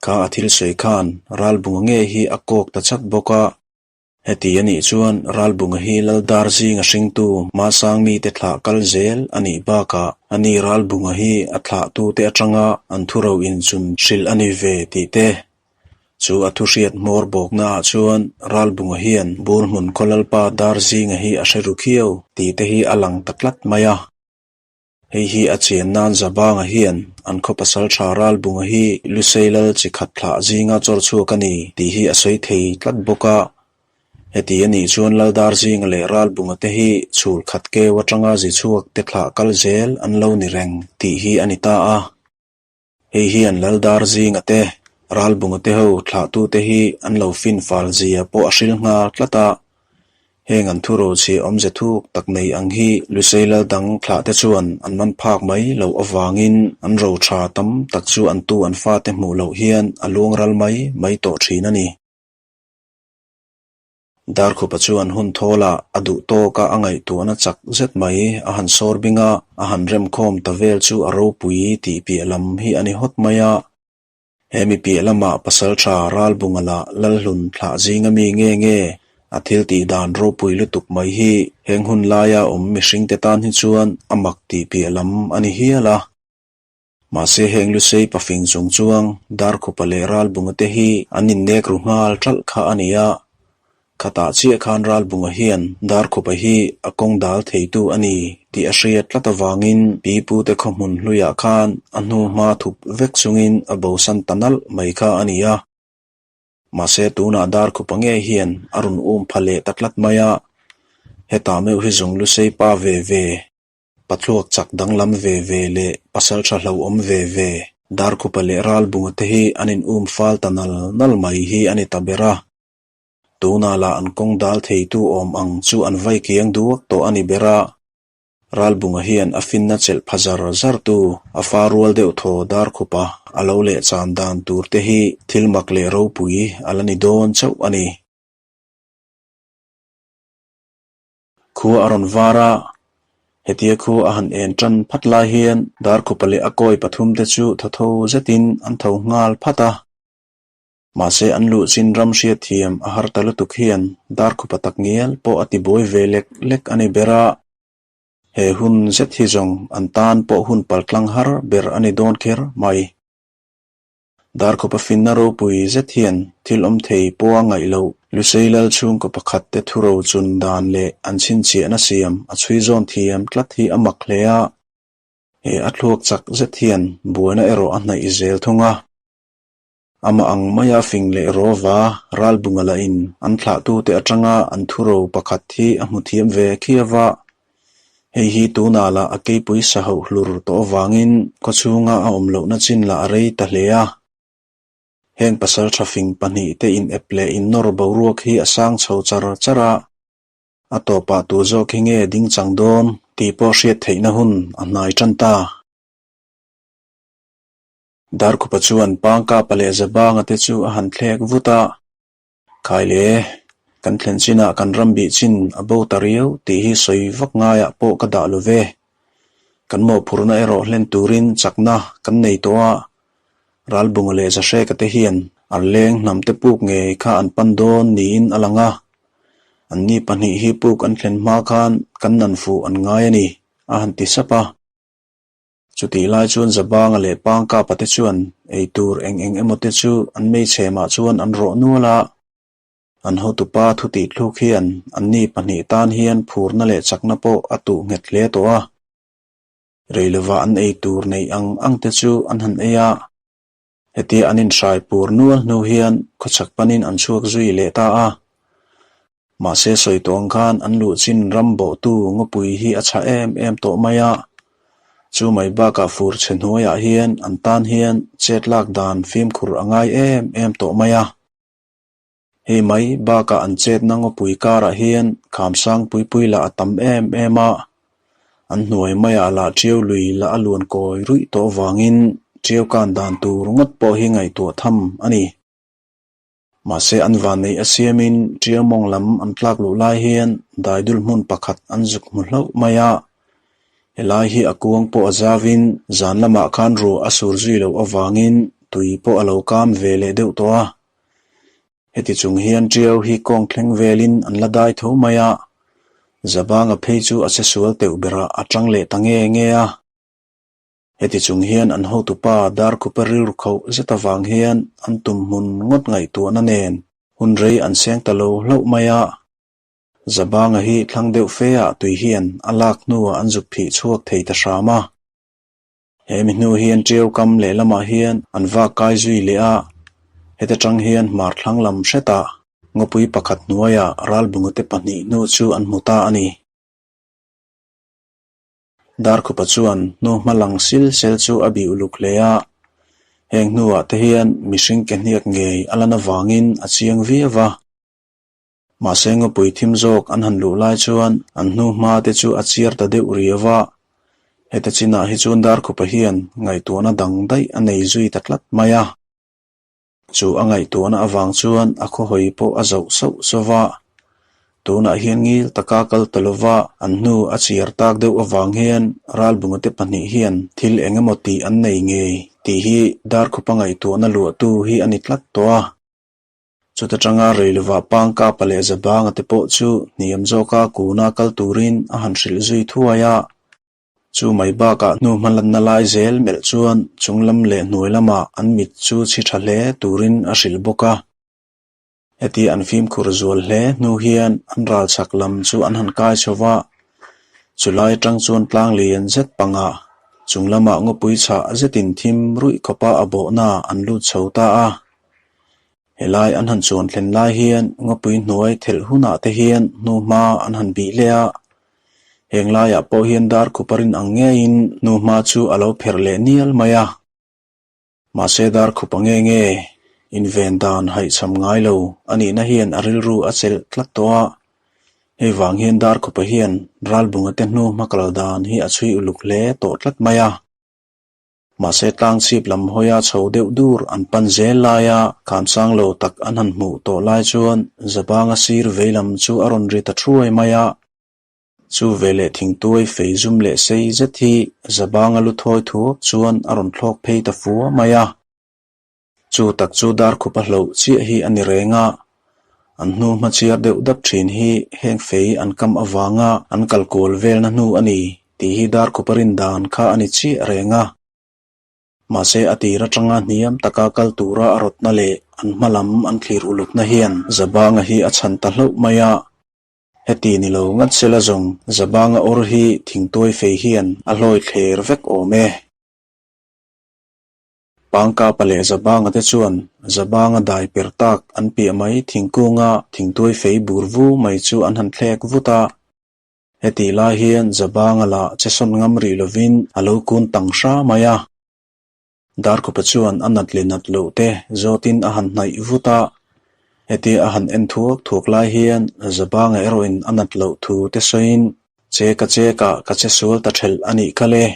Kha a thil sawi khan Ralbunga nge hi a kawk ta chat bawk a. Heti a nih chuan Ralbunga hi Laldar zinga hringtu Hmasang mite thlah kal zel a nih bakah ani Ralbunga hi a thlahtute atanga an thuro inchun hrilh a ni ve tih te. Chu a thu hriat hmawr bawknaah chuan Ralbunga hian Burhmun khaw Lalpa Dar zinga hi a hre ru khiau tih te hi a lang ta tlat mai a. Hei hi a chian nan Zabanga hian an khaw pasal tha Ralbunga hi Lusei lal chi khat thlah zinga chawr chhuak a ni tih hi a sawi thei tlat bawk a. Heti a nih chuan Laldar zinga leh Ralbunga te hi chhul khat keu atanga zi chhuak te thlah kal zel an lo ni reng tih hi a ni ta a. Hei hian Laldar zinga te, Ralbunga te ho thlahtute hi an lo fin fal zia pawh a hril nghal tlat a. Heng an thurochhiah awmze thuk tak nei ang hi Lusei lal dang thlahte chuan an man phak mai loh avangin an ro tha tam tak chu an tu an fate hmuh loh hian a luang ral mai mai tawh thin a ni. Darkhupa chuan hun thawlah a duh tawka a ngaihtuahna chak zet mai a han sawr bing a, a han remkhawm ta vel chu a ropui tih piah lam hi a ni hawt mai a. He mi piah lamah Pasalṭha Ralbunga lah Lalhlun thlah zinga mi nge nge a thil tih dan ropui lutuk mai hi heng hun laia awm mihringte tan hi chuan a mak tih piah lam a ni hial a. Mahse heng Lusei pafing chung chuang Darkhupa leh Ralbunga te hi an innek ru nghal ṭalh kha a ni a. Khatah chiah khan Ralbunga hian Darkhupa hi a kawng dal theitu a ni tih a hriat tlat avangin pi pute khawhmun hluiah khan a hnu hma thup vek chungin a bosan ta nalh mai kha a ni a. Mahse tunah Darkhupa ngei hian a rawn um pha leh ta tlat mai a, hetah meuh hi zawng Lusei pa ve ve. Pathluak chak danglam ve ve leh pasal tha hlauhawm ve ve, Darkhupa leh Ralbunga te hi an in um fal ta nal nal mai hi a ni ta ber a. Tunah lah an kawng dal theitu awm ang chu an vai kiang duak tawh a ni ber a. Ralbunga hian a finna chelh pha zar zar tu a fa rual deuh thaw dar khupa a lo leh chan dan tur te hi thil mak leh ropui a la ni dawn chauh a ni. Khua a rawn var a, hetia khua a han en tan phat lai hian Darkhupa leh a kawi pathum te chu thaw tho zetin an tho nghal phat a. Mahse an luh chin ram hriatthiam a har ta lutuk hian Darkhupa tak ngial pawh a ti buai ve lek lek a ni ber a. He hun zet hi zawng an tan pawh hun paltlang har ber a ni dawn kher mai. Darkhupa finna ropui zet hian thil awm thei pawha ngaih loh Lusei lal chhungkaw pakhat te thuro chun dan leh an chhinchhiahna siam a chhui zawn thiam tlat hi a mak hle a. He a thluak chak zet hian buaina erawh a hnaih zel thung a. Amah ang maia fing leh rawva ralbunga lahin an thlahtute atanga an thuro pakhat hi a hmu thiam ve khiau a. Hei hi tunah lah a keipui sa hauh hlur tawh avangin khawchhunga a awm lohna chin lah a rei ta hle a. Heng pasaltha fing pahnihte inep leh innawr boruak hi a sang chho char char a, a tawpah tu zawk hi nge ding chang dawn tih pawh hriat theihna hun a hnai tan ta. Darkhupa chuan Pangkapa leh Zabanga te chu a han thlek vut a. Khai le, kan thlen chinah kan ram bih chin a bo ta riau tih hi sawi vak ngaiah pawh ka dah lo ve. Kan mawhphurhna erawh hlen turin chakna kan nei tawh a, Ralbunga leh Zahreka te hian Arleng hnamte puk ngei kha an pan dawn niin a lang a. Anni pahnih hi puk an thlen hma khan kan nan fuh an ngai a ni, a han ti sap a. Chutih lai chuan Zabanga leh Pangkapa te chuan ei tur eng eng emaw te chu an meichhemah chuan an rawh nual a. An hotupa thutih thluk hian anni pahnih tan hian phurna leh chakna pawh a tuh nghet hle tawh a. Rei lova an ei tur neih ang ang te chu an han ei a. Hetia an inhrai pur nual hnu hian khawchhak panin an chhuak zui leh ta a. Mahse sawi tawh ang khan an luh chin ram bawhtu ngawpui hi a chhah em em tawh mai a. Chu mai bakah fur chhe hnuaiah hian an tan hian chet lak dan fimkhur a ngai em em tawh mai a. Hei mai bakah an chetna ngawpui karah hian khamsang puipui lah a tam em em a. An hnuai maiah lah ṭiau lui lah a luan kawi ruih tawh vangin ṭiau kan dan tur ngawt pawh hi ngaihtuah tham a ni. Mahse an vanneih a siamin ṭiau mawng lam an tlak luh lai hian daidul hmun pakhat an zuk hmu hlauh mai a. Helai hi a kuang pawh a zavin zan lamah khan ruah a sur zui loh avangin tui pawh a lo kam ve leh deuh tawh a. Heti chung hian ṭiau hi kawng thleng velin an la dai tho mai a, Zabanga phei chu a che sual teuh berah a ṭang leh ta nge nge a. Heti chung hian an hotupa Darkhupa rilru khauh zet avang hian an tum hmun ngawt ngaihtuahna nen hun rei an seng ta lo hlauh mai a. Zabanga hi thlang deuh fe ah tui hian a lak hnuah an zuk phih chhuak thei ta hram a. He mi hnu hian ṭiau kam lehlamah hian an vak kai zui leh a, heta ṭang hian hmar thlang lam hretah ngawpui pakhat hnuaiah ralbungate pahnih hnu chu an hmu ta a ni. Darkhupa chuan hnu hma lang sil sel chu a bih uluk hle a, heng hnuah te hian mihring ke hniak ngei a lan avangin a chiang viau va. Mahse ngawpui thim zawk an han luh lai chuan an hnu hma te chu a chiar ta deuh riau va, heta chinah hi chuan Darkhupa hian ngaihtuahna dang daih a nei zui ta tlat mai a. Chu a ngaihtuahna avang chuan a khawhawi pawh a zoh sauh sauh va, tunah hian ngil taka kal ta lova an hnu a chiar tak deuh avang hian Ralbunga te pahnih hian thil eng emaw tih an nei ngei tih hi Darkhupa ngaihtuahna luahtu hi a ni tlat tawh a. Chuta tanga rei lovah Pangkapa leh Zabanga te pawh chu hniam zawka kuna kal turin a han hrilh zui thuai a. Chu mai bakah hnu hmalanna lai zel melh chuan chung lam leh hnuai lamah an mit chu chhi tha hle turin a hrilh bawk a. Heti an fimkhur zual hle hnu hian an ral chhak lam chu an han kai chho va, chulai atang chuan tlang lian zet pangah chung lamah ngawpui chhah zetin thim ruih khawpa a bawhna an lut chho ta a. Helai an han chuan thlen lai hian ngawpui hnuai thelh hunah te hian hnuhma an han bih leh a, heng laiah pawh hian dar khupa rin ang ngeiin hnuhma chu a lo pherh leh nial mai a. Mahse dar khupa nge nge inven dan haihcham ngai lo a nihna hian a rilru a chelh tlat tawh a. Hei vang hian Darkhupa hian Ralbunga te hnu hma kal dan hi a chhui uluk hle tawh tlat mai a. Mahse tlangchhip lam hawia chho deuh dur an pan zel laia khamsang lo tak an han hmuh tawh lai chuan Zabanga sir vei lam chu a rawn ri ta thuai mai a. Chu veleh thingtuai fei zum leh sei zet hi Zabanga lu thawi thuak chuan a rawn thlawk phei ta fua mai a. Chu tak chu Darkhupa hloh chiah hi a ni reng a, an hnu hma chiar deuh dap thin hi heng fei an kam avanga an kal kual velna hnu a ni tih hi Darkhupa rin dan kha a ni chiah reng a. Mahse a tir atanga hniam taka kal tura a rawtna leh an hma lam an thlir ulukna hian Zabanga hi a chhan ta hlauh mai a. Heti ni lo ngat sela zawng Zabanga awr hi thingtuai fei hian a hlawi thler vek awm e. Pangkapa leh Zabanga te chuan Zabanga dai per tak an piah mai thingkunga thingtuai fei bur vu mai chu an han thlek vut a. Hetih lai hian Zabanga lah che sawn ngam rih lovin a lo kun tang hra mai a. Darkhupa chuan a nat leh nat loh te zawtin a han hnaih vut a. Hetia a han en thuak thuak lai hian Zabanga erawhin a nat loh thu te sawiin Che ka che ka ka che sual ta ṭhelh a nih kha le.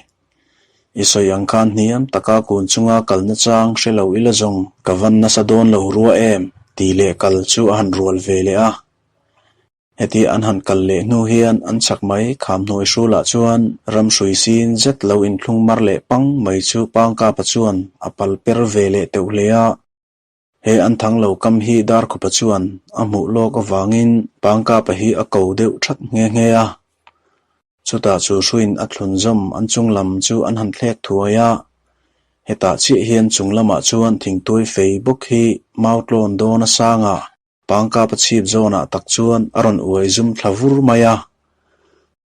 I sawi ang khan hniam taka kun chunga kal nachang hre lo ila zawng ka van nasa dawn lo rua em tih leh kal chu a han rual ve leh a. Heti an han kal leh hnu hian an chak mai kham hnuai hrulah chuan ramhrui sin zet lo inthlung mar leh pang mai chu Pangkapa chuan a pal per ve leh teuh hle a. He an thang lo kam hi Darkhupa chuan a hmuh lawk avangin Pangkapa hi a ko deuh that nghe nghe a. Chutah chu hruiin a thlun zawm an chung lam chu an han thlek thuai a. Hetah chiah hian chung lamah chuan thingtuai fei bawk hi mau tlawn dawn a sang a, Pangkapa chhip zawnah tak chuan a rawn uai zum thla vur mai a.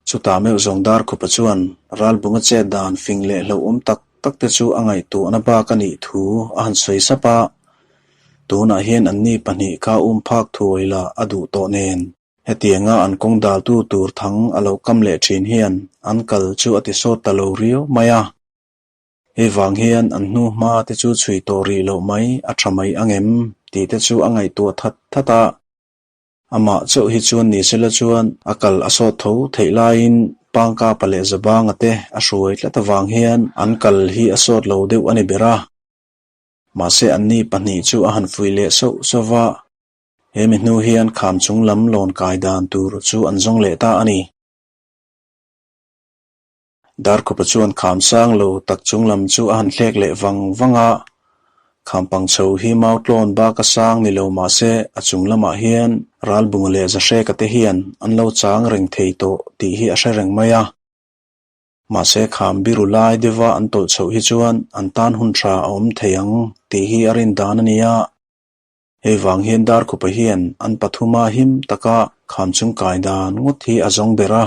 Chutah meuh zawng Darkhupa chuan Ralbunga chet dan fing leh hlauhawm tak tak te chu a ngaihtuahna bak a nih thu a han sawi sap a. Tunah hian anni pahnih kha um phak thuai la a duh tawh nen. Hetianga an kawng daltu tur thang a lo kam leh thin hian an kal chu a ti sawt ta lo riau mai a. Hei vang hian an hnu hma te chu chhui tawh rih loh mai a tha mai ang em tih te chu a ngaihtuah that that a. Amah chauh hi chuan ni sela chuan a kal a sawt tho theih laiin Pangkapa leh Zabanga te a hruai tlat avang hian an kal hi a sawt lo deuh a ni ber a. Mahse anni pahnih chu a han fuih leh sauh sauh va, he mi hnu hian kham chung lam lawn kai dan tur chu an zawng leh ta a ni. Darkhupa chuan kham sang lo tak chung lam chu a han thlek leh vang vang a, kham pang chho hi mau tlawn bak a sang ni lo mah se a chung lamah hian Ralbunga leh Zahreka te hian an lo chang reng thei tawh tih hi a hre reng mai a. Mahse kham biru lai deuha an tawlh chhoh hi chuan an tan hun tha a awm thei ang tih hi a rin dan a ni a. Hei vang hian Darkhupa hian an pathuma him taka kham chung kai dan ngawt hi a zawng ber a.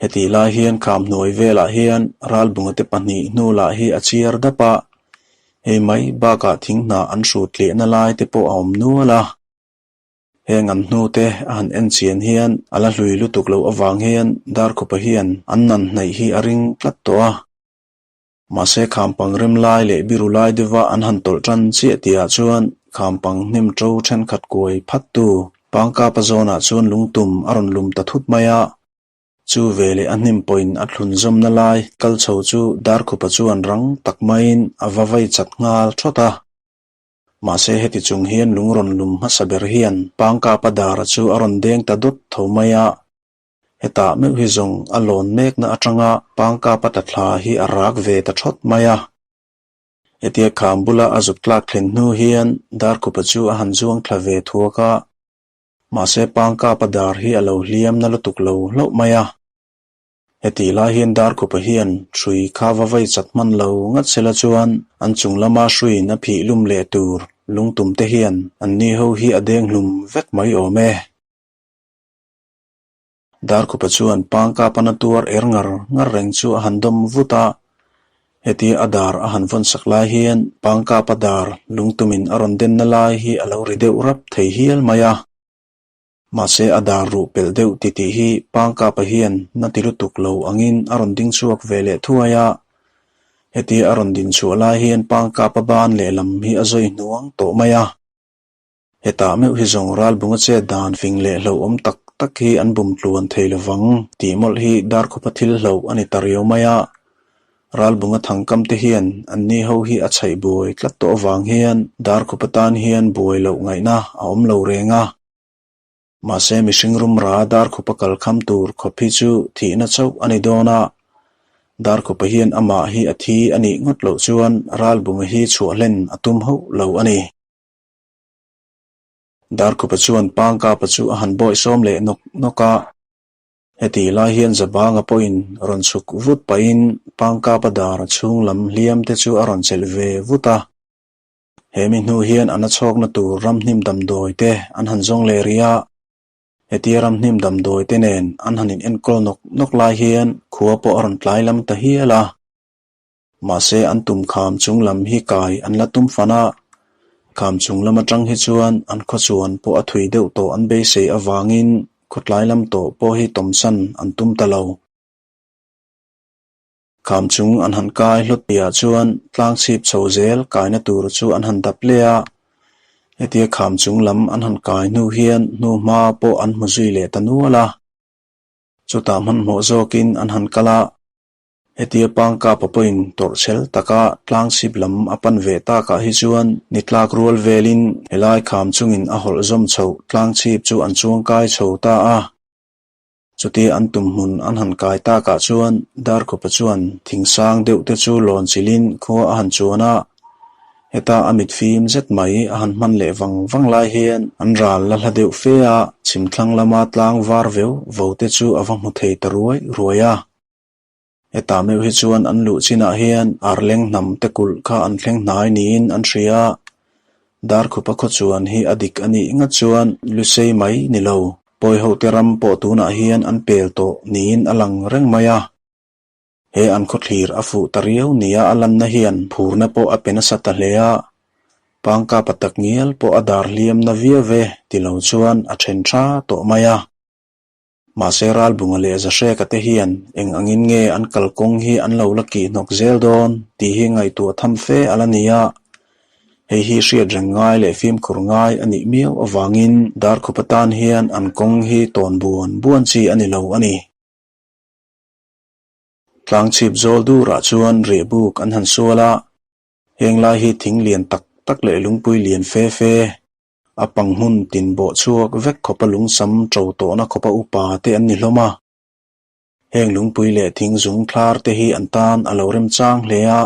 Hetih lai hian kham hnuai velah hian ralbunga te pahnih hnu lah hi a chiar dap a, hei mai bakah thing hnah an hrut tliahna lai te pawh a awm nual a. Heng an hnu te a han en chian hian a la hlui lutuk loh avang hian Darkhupa hian an nan hnaih hi a ring tlat tawh a. Mahse khampang rem lai leh biru lai deuha an han tawlh tan chiah tihah chuan khampang hnim to thenkhat kuai phattu Pangkapa zawnah chuan lungtum a rawn lum ta thut mai a. Chu veleh a hnim pawhin a thlun zawmna lai kal chho chu Darkhupa chuan rang tak maiin a va vai chat nghal thawt a. Mahse heti chung hian lung rawn lum hmasa ber hian Pangkapa dara chu a rawn deng ta dawt tho mai a. Hetah meuh hi zawng a lawn mekna atanga Pangkapa ta thla hi a rak ve ta thawt mai a. Hetia kham bula a zuk tlak thlen hnu hian Darkhupa chu a han zuang thla ve thuak a, mahse Pangkapa dar hi a lo hliam na lutuk lo hlauh mai a. Hetih lai hian Darkhupa hian hrui kha va vei chat hman lo ngat sela chuan an chung lama hruiin a phih lum leh tur lungtum te hian an ni ho hi a deng hlum vek mai awm e. Darkhupa chuan Pangkapana tuar er ngar ngar reng chu a han dawm vut a, hetia a dar a han vawn sak lai hian Pangkapa dar lungtumin a rawn denna lai hi a lo ri deuh rap thei hial mai a. Mahse a dar ruh pelh deuh titih hi Pangkapa hian na ti lutuk lo angin a rawn ding chhuak ve leh thuai a, hetia a rawn din chhuah lai hian Pangkapa ban lehlam hi a zawi hnuang tawh mai a. Hetah meuh hi zawng ralbunga chet dan fing leh hlauhawm tak tak hi an bum tluan thei lovang tih mawlh hi Darkhupa thil hloh a ni ta riau mai a. Ralbunga thangkam te hian anni ho hi a chhaih buai tlat tawh avang hian Darkhupa tan hian buai loh ngaihna a awm lo reng a. Mahse mihring rumra Darkhupa kal kham tur khawp hi chu thihna chauh a ni dawn a. Darkhupa hian amah hi a thi a nih ngawt loh chuan Ralbunga hi chhuah hlen a tum hauh lo a ni. Darkhupa chuan Pangkapa chu a han bawihsawm leh nawk nawk a. Heti lai hian Zabanga pawhin rawn chhuk vut pahin Pangkapa dar chhung lam hliam te chu a rawn chelh ve vut a. He mi hnu hian a nachhawkna tur ramhnim damdawi te an han zawng leh rih a. Hetia ramhnim damdawi te nen an han in enkawl nawk nawk lai hian khua pawh a rawn tlai lam ta hial a. Mahse an tum kham chung lam hi kai an la tum fan a, kham chung lam atang hi chuan an khawchuan pawh a thui deuh tawh an beisei avangin khawtlai lam tawh pawh hi tawmsan an tum ta lo. Kham chung an han kai hlawt piah chuan tlang chhip chho zel kaina tur chu an han dap leh a, hetia kham chung lam an han kai hnu hian hnuhma pawh an hmu zui leh ta nual a. Chutah hmanhmawh zawkin an han kal a, Hetia Pangkapa pawhin tawrhchhel taka tlangchhip lam a pan ve takah hi chuan ni tlak rual velin helai kham chungin a hawlh zawm chhoh tlangchhip chu an chuangkai chho ta a. Chutia an tum hmun an han kai takah chuan Darkhupa chuan thing sang deuh te chu lawn chilhin khua a han chuan a. Heta a mit fim zet mai a han hman leh vang vang lai hian an ral la hla deuh fe a, chhimthlang lama tlang var veu vo te chu a va hmu thei ta ruai ruai a. Hetah meuh hi chuan an luh chinah hian arleng hnam te kulh kha an thleng hnai niin an hria a, Darkhupa khawchuan hi a dik a nih ngat chuan Lusei mai ni lo, Pawihote ram pawh tunah hian an pel tawh niin a lang reng mai a. He an khawthlir a fuh ta riau nia a lanna hian phurna pawh a pe nasa ta hle a, Pangkapa tak ngial pawh a dar hliam na viau e ti lo chuan a then tha tawh mai a. Mahse Ralbunga leh Zahreka te hian eng angin nge an kalkawng hi an lo la kih hnawk zel dawn tih hi ngaihtuah tham fe a la ni a. Hei hi hriat reng ngai leh fimkhur ngai a nih miau avangin Darkhupa tan hian an kawng hi tawn buan buan chi a ni lo a ni. Tlangchhip zawl durah chuan riahbuk an han sual a, heng lai hi thing lian tak tak leh lungpui lian fe fe, A pang hmun tin bawh chhuak vek khawpa lungsam ṭo tawhna khawpa upa te an ni hlawm a. Heng lungpui leh thing zung thlar te hi an tan a lo remchang hle a.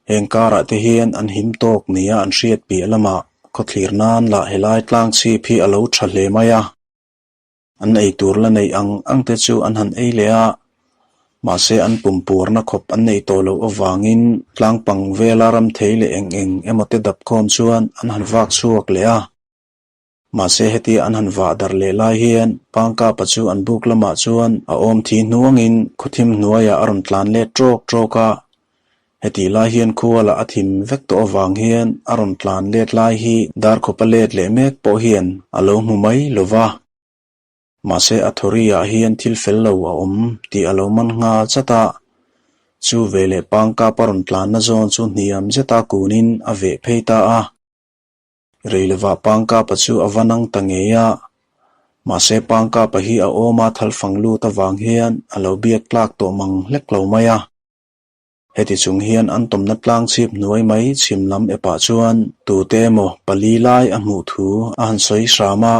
Heng karah te hian an him tawk nia an hriat piah lamah khawthlir nan lah helai tlang chhip hi a lo ṭha hle mai a. An ei tur la neih ang ang te chu an han ei leh a, mahse an pum puarna khawp an nei tawh loh avangin tlangpang vela ram thei leh eng eng emaw te dap khawm chuan an han vak chhuak leh a. Mahse hetia an han vah darh leh lai hian Pangkapa chu an buk lamah chuan a awm thi hnuangin khawthim hnuaiah a rawn tlan let ṭawk ṭawk a, Hetih lai hian khualah a thim vek tawh avang hian a rawn tlan let lai hi Darkhawpa let leh mek pawh hian a lo hmu mai lo va. Mahse a thawri-ah hian thil fel lo a awm tih a lo man nghal chat a. Chu veleh Pangkap a rawn tlanna zawn chu hniam zeta kunin a veh phei ta a. Rei lovah Pangkapa chu a va nang ta ngei a. Mahse Pangkapa hi a awma thalfang lut avang hian a lo biak tlak tawh mang hlek lo mai a. Heti chung hian an tawmna tlang chhip hnuai mai chhim lam epah chuan tute emaw pali lai a hmuh thu a han sawi hram a,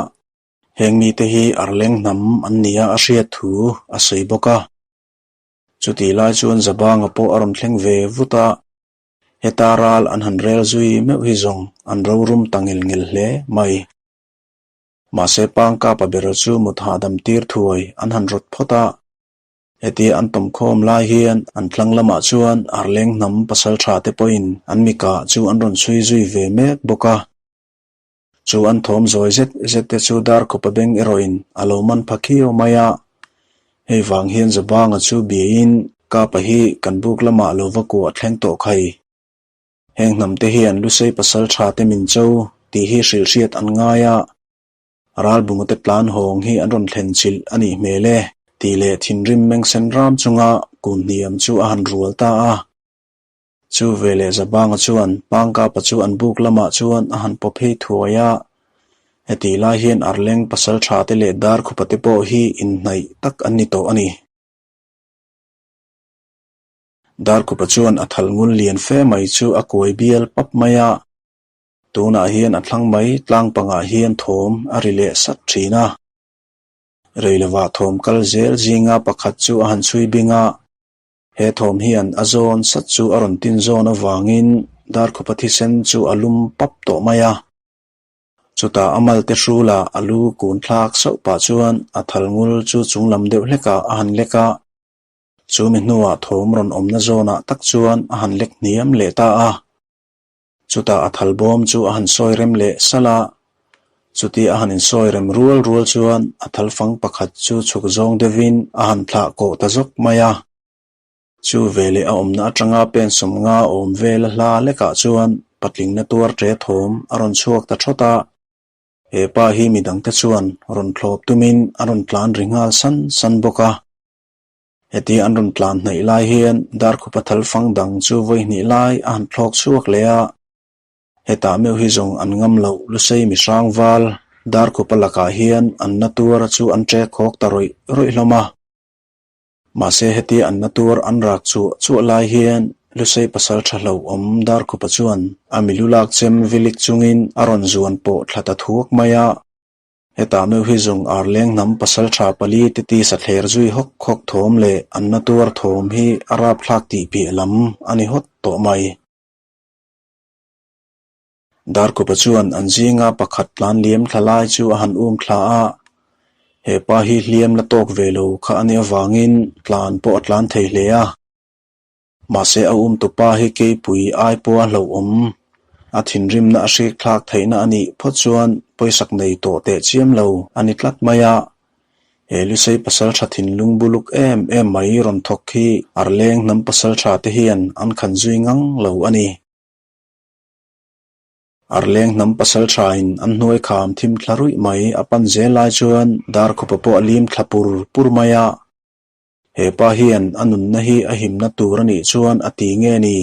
heng mite hi arleng hnam an nia a hriat thu a sawi bawk a. Chutih lai chuan Zabanga pawh a rawn thleng ve vut a, heta ral an han rel zui meuh hi zawng an rorum ta ngel ngel hle mai. Mahse Pangkapa ber chu mut hahdam tir thuai an han rawt phawt a. Hetia an tawmkhawm lai hian an tlang lamah chuan Arleng hnam pasaltha te pawhin an mikah chu an rawn chhui zui ve mek bawk a. Chu an thawm zawi zet zet te chu Darkhawpa beng erawhin a lo man pha khiau mai a. Hei vang hian Zabanga chu biain Kapa hi kan buk lamah lo va kuah thleng tawh khai. Heng hnam te hian Lusei pasaltha te min cho tih hi hrilhhriat an ngai a. Ralbungate tlan hawng hi an rawn thlen chilh a nih hmel e, tih leh thinrim mengsen ram chunga kun hniam chu a han rual ta a. Chu veleh Zabanga chuan Pangkapa chu an buk lamah chuan a han paw phei thuai a. Hetih lai hian Arleng pasaltha te leh Darkhupa te pawh hi inhnaih tak an ni tawh a ni. Darkhupa chuan a thal ngul lian fe mai chu a kuai bial pap mai a. Tunah hian a thlang mai tlang pangah hian thawm a ri leh sat thin a. Reilovah thawm kal zel zinga pakhat chu a han chhui bing a. He thawm hian a zawn sat chu a rawn tin zawn avangin Darkhupa thisen chu a lum pap tawh mai a. Chutah a malte hrula a lu kun thlak sauh pah chuan a thal ngul chu chunglam deuh hlekah a han lek a. Chu mi hnuah thawm rawn awmna zawnah tak chuan a han lek hniam leh ta a. Chutah a thal bawm chu a han sawi rem leh salh a. Chuti a han insawi rem rual rual chuan a thal fang pakhat chu chhuk zawng deuhin a han thlah kawh ta zawk mai a. Chu veleh a awmna atanga pen sawmnga awm vel a hla lekah chuan patlingna tuar ṭe thawm a rawn chhuak ta ṭhawt a. He pa hi midangte chuan rawn thlawp tumin a rawn tlan ri nghal san san bawk a. Heti an rawn tlan hnaih lai hian Darkhupa thal fang dang chu vawi hnih lai a han thlawk chhuak leh a. Hetah meuh hi zawng an ngam loh Lusei mihrang val Darkhupa lakah hian an na tuar chu an ṭek khawk ta rawih rawih hlawm a. Mahse hetia an na tuar an rak chuah chuah lai hian Lusei pasal tha hlauhawm Darkhupa chuan a milu lak chem vilik chungin a rawn zuan pawh thla ta thuak mai a. Hetah meuh hi zawng Arleng hnam pasal tha pali te tisa thler zui hawk hawk thawm leh an na tuar thawm hi a rapthlak tih piah lam a ni hawt tawh mai. Darkhupa chuan an zinga pakhat tlan liam thla lai chu a han um thla a, he pa hi hliam la tawk ve lo kha a nih avangin tlan pawh a tlan thei hle a. Mahse a um tupa hi keipui ai pawha hlauhawm, a thinrimna a hrik thlak theihna a nih phawt chuan pawisak nei tawh teh chiam lo a ni tlat mai a. He Lusei pasaltha thinlung buluk em em mai rawn thawk hi Arleng hnam pasaltha te hian an khan zui ngang lo a ni. Arleng hnam pasal thain an hnuai kham thim thla ruih mai a pan zel lai chuan Darkhupa pawh a lim thla pur pur mai a. He pa hian a nunna hi a himna tur a nih chuan a ti nge ni?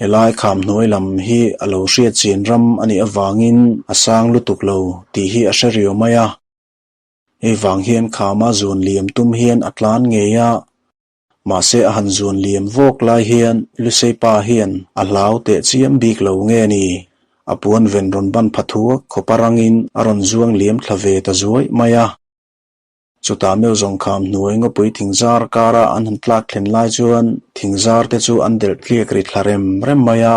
Helai kham hnuai lam hi a lo hriat chin ram a nih avangin a sang lutuk lo tih hi a hre riau mai a. Hei vang hian khama zuan liam tum hian a tlan ngei a. Mahse a han zuan liam vawk lai hian Lusei pa hian a hlau teh chiam bik lo nge ni? A puan ven rawn ban pha thuak khawpa rangin a rawn zuang liam thla ve ta zuaih mai a. Chutah meuh zawng kham hnuai ngawpui thingzar kara an han tlak thlen lai chuan thingzar te chu an delh tliak ri thla rem rem mai a.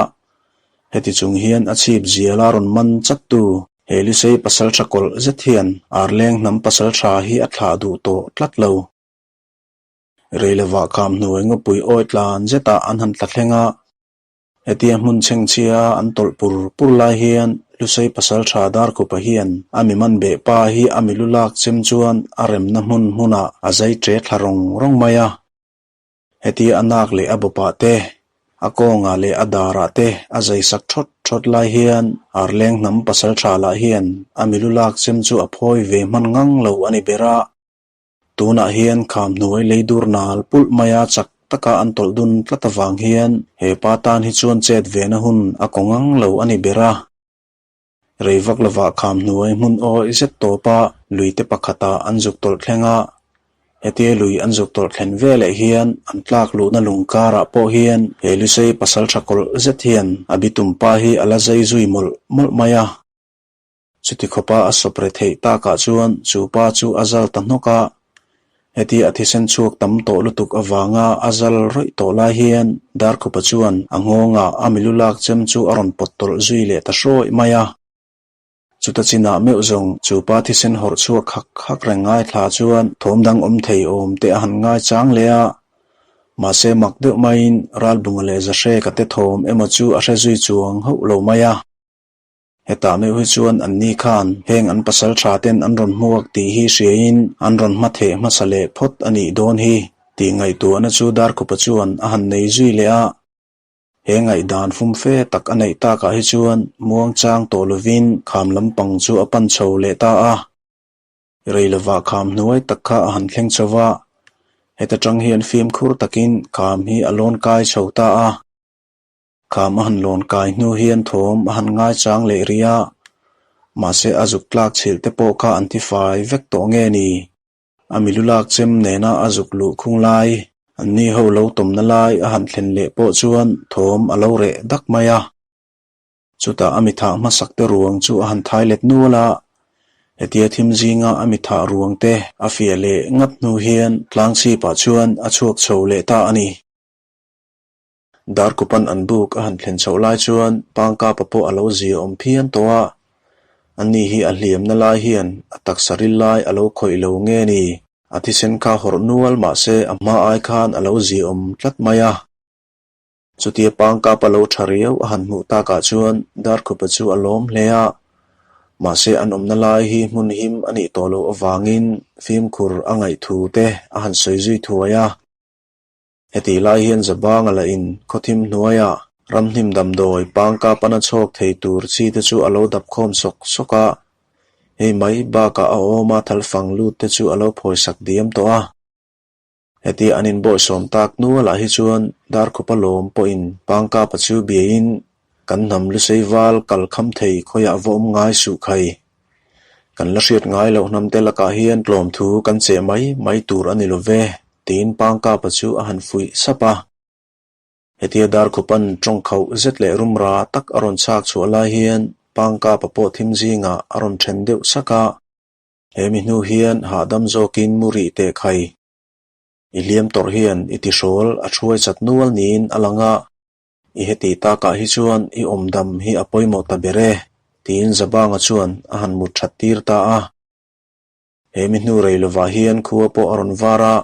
Heti chung hian a chhip ziala rawn man chat tu he Lusei pasaltha kawlh zet hian Arleng hnam pasaltha hi a thlah duh tawh tlat lo. Reilovah kham hnuai ngawpui awi tlan zetah an han tla thleng a, hetia hmun chhengchhia an tawlh pur pur lai hian Lusei pasal tha Darkhupa hian a mi man beh pa hi a milu lak chem chuan a remna hmun hmunah a zai ṭe thla rawng rawng mai a. Hetia a nak leh a bawpah te, a kawngah leh a darah te a zai sak ṭhawt ṭhawt lai hian Arleng hnam pasal tha lah hian a milu lak chem chu a phawi ve hman ngang lo a ni ber a. Tunah hian kham hnuai lei dur nal pulh maia chak taka an tawlh dun tlat avang hian he pa tan hi chuan chet vena hun a kaw ngang lo a ni ber a. Rei vak lovah kham hnuai hmun awi zet tawpa lui te pakhatah an zuk tawlh thleng a. Hetia lui an zuk tawlh thlen veleh hian an tlak luhna lung karah pawh hian he Lusei pasal tha kawlh zet hian a bitum pa hi a la zai zui mawlh mawlh mai a. Chuti khawpa a sawp re theih takah chuan chu pa chu a zal ta hnawk a, hetia a thisen chhuak tam tawh lutuk avanga a zal rawih tawh lai hian Darkhupa chuan a nghawngah a milu lak chem chu a rawn pawt tawlh zui leh ta hrawih mai a. Chuta chinah meuh zawng chu pa thisen hawrh chhuak hak hak reng ngaithla chuan thawm dang awm thei awm te a han ngai chang leh a, mahse mak deuh maiin Ralbunga leh Zahreka te thawm emaw chu a hre zui chuang hauh lo mai a. Hetah meuh hi chuan anni khan heng an pasal tha ten an rawn hmuak tih hi hriain an rawn hma theh hmasa leh phawt a nih dawn hi tih ngaihtuahna chu Darkhupa chuan a han nei zui leh a. He ngaihdan fumfe tak a neih takah hi chuan muangchang tawh lovin kham lampang chu a pan chho leh ta a. Rei lovah kham hnuai tak kha a han thleng chho va, heta tang hian fimkhur takin kham hi a lawn kai chho ta a. Kham a han lawn kai hnu hian thawm a han ngaichang leh rih a. Mahse a zuk tlak chhilh te pawh kha an tifai vek tawh nge ni? A milu lak chem nena a zuk luh khung lai, an ni ho lo tawmna lai a han thlen leh pawh chuan thawm a lo reh dak mai a. Chutah a mithah hmasak te ruang chu a han thai let nual a, hetia thim zinga a mithah ruang te a fiah leh ngat hnu hian tlang chhipah chuan a chhuak chho leh ta a ni. Darkupan an buk a han thlen chhoh lai chuan Pangkapa pawh a lo zia awm phian tawh a, ani hi a hliamna lai hian a taksa ril lai a lo khawih lo nge ni? A thisen kha hawrh nual mahse a hma ai khan a lo zia awm tlat mai a. Chutia Pangkapa lo tha riau a han hmuh takah chuan Darkhupa chu a lawm hle a, mahse an awmna lai hi hmun him a nih tawh loh avangin fimkhur a ngaih thu te a han sawi zui thuai a. Hetih lai hian Zabanga lah in khawthim hnuaiah ramhnim damdawi pangka pana chhawk thei tur chi te chu a lo dap khawm sawk sawk a, hei mai bakah a awma thalfang lut te chu a lo phawisak diam tawh a. Hetia an inbawihsawm tak nualah hi chuan Darkhupa lawm pawhin pangkapa chu biain kan hnam lusei val kal kham thei khawiah va awm ngai suh khai. Kan la hriat ngai loh hnamte lakah hian tlawmthu kan cheh mai mai tur a ni lo ve, tiin Pangkapa chu a han fuih sap a. Hetia Darkhupan tawngkhauh zet leh rumra tak a rawn chhak chhuah lai hian Pangkapa pawh thim zingah a rawn then deuh sak a. He mi hnu hian hahdam zawkin mu rih teh khai. I hliam tawrh hian i tihrawl a thuai chat nual niin a lang a. I heti takah hi chuan i awm dam hi a pawimawh ta ber e, tiin Zabanga chuan a han mut that tir ta a. He mi hnu rei lovah hian khua pawh a rawn var a,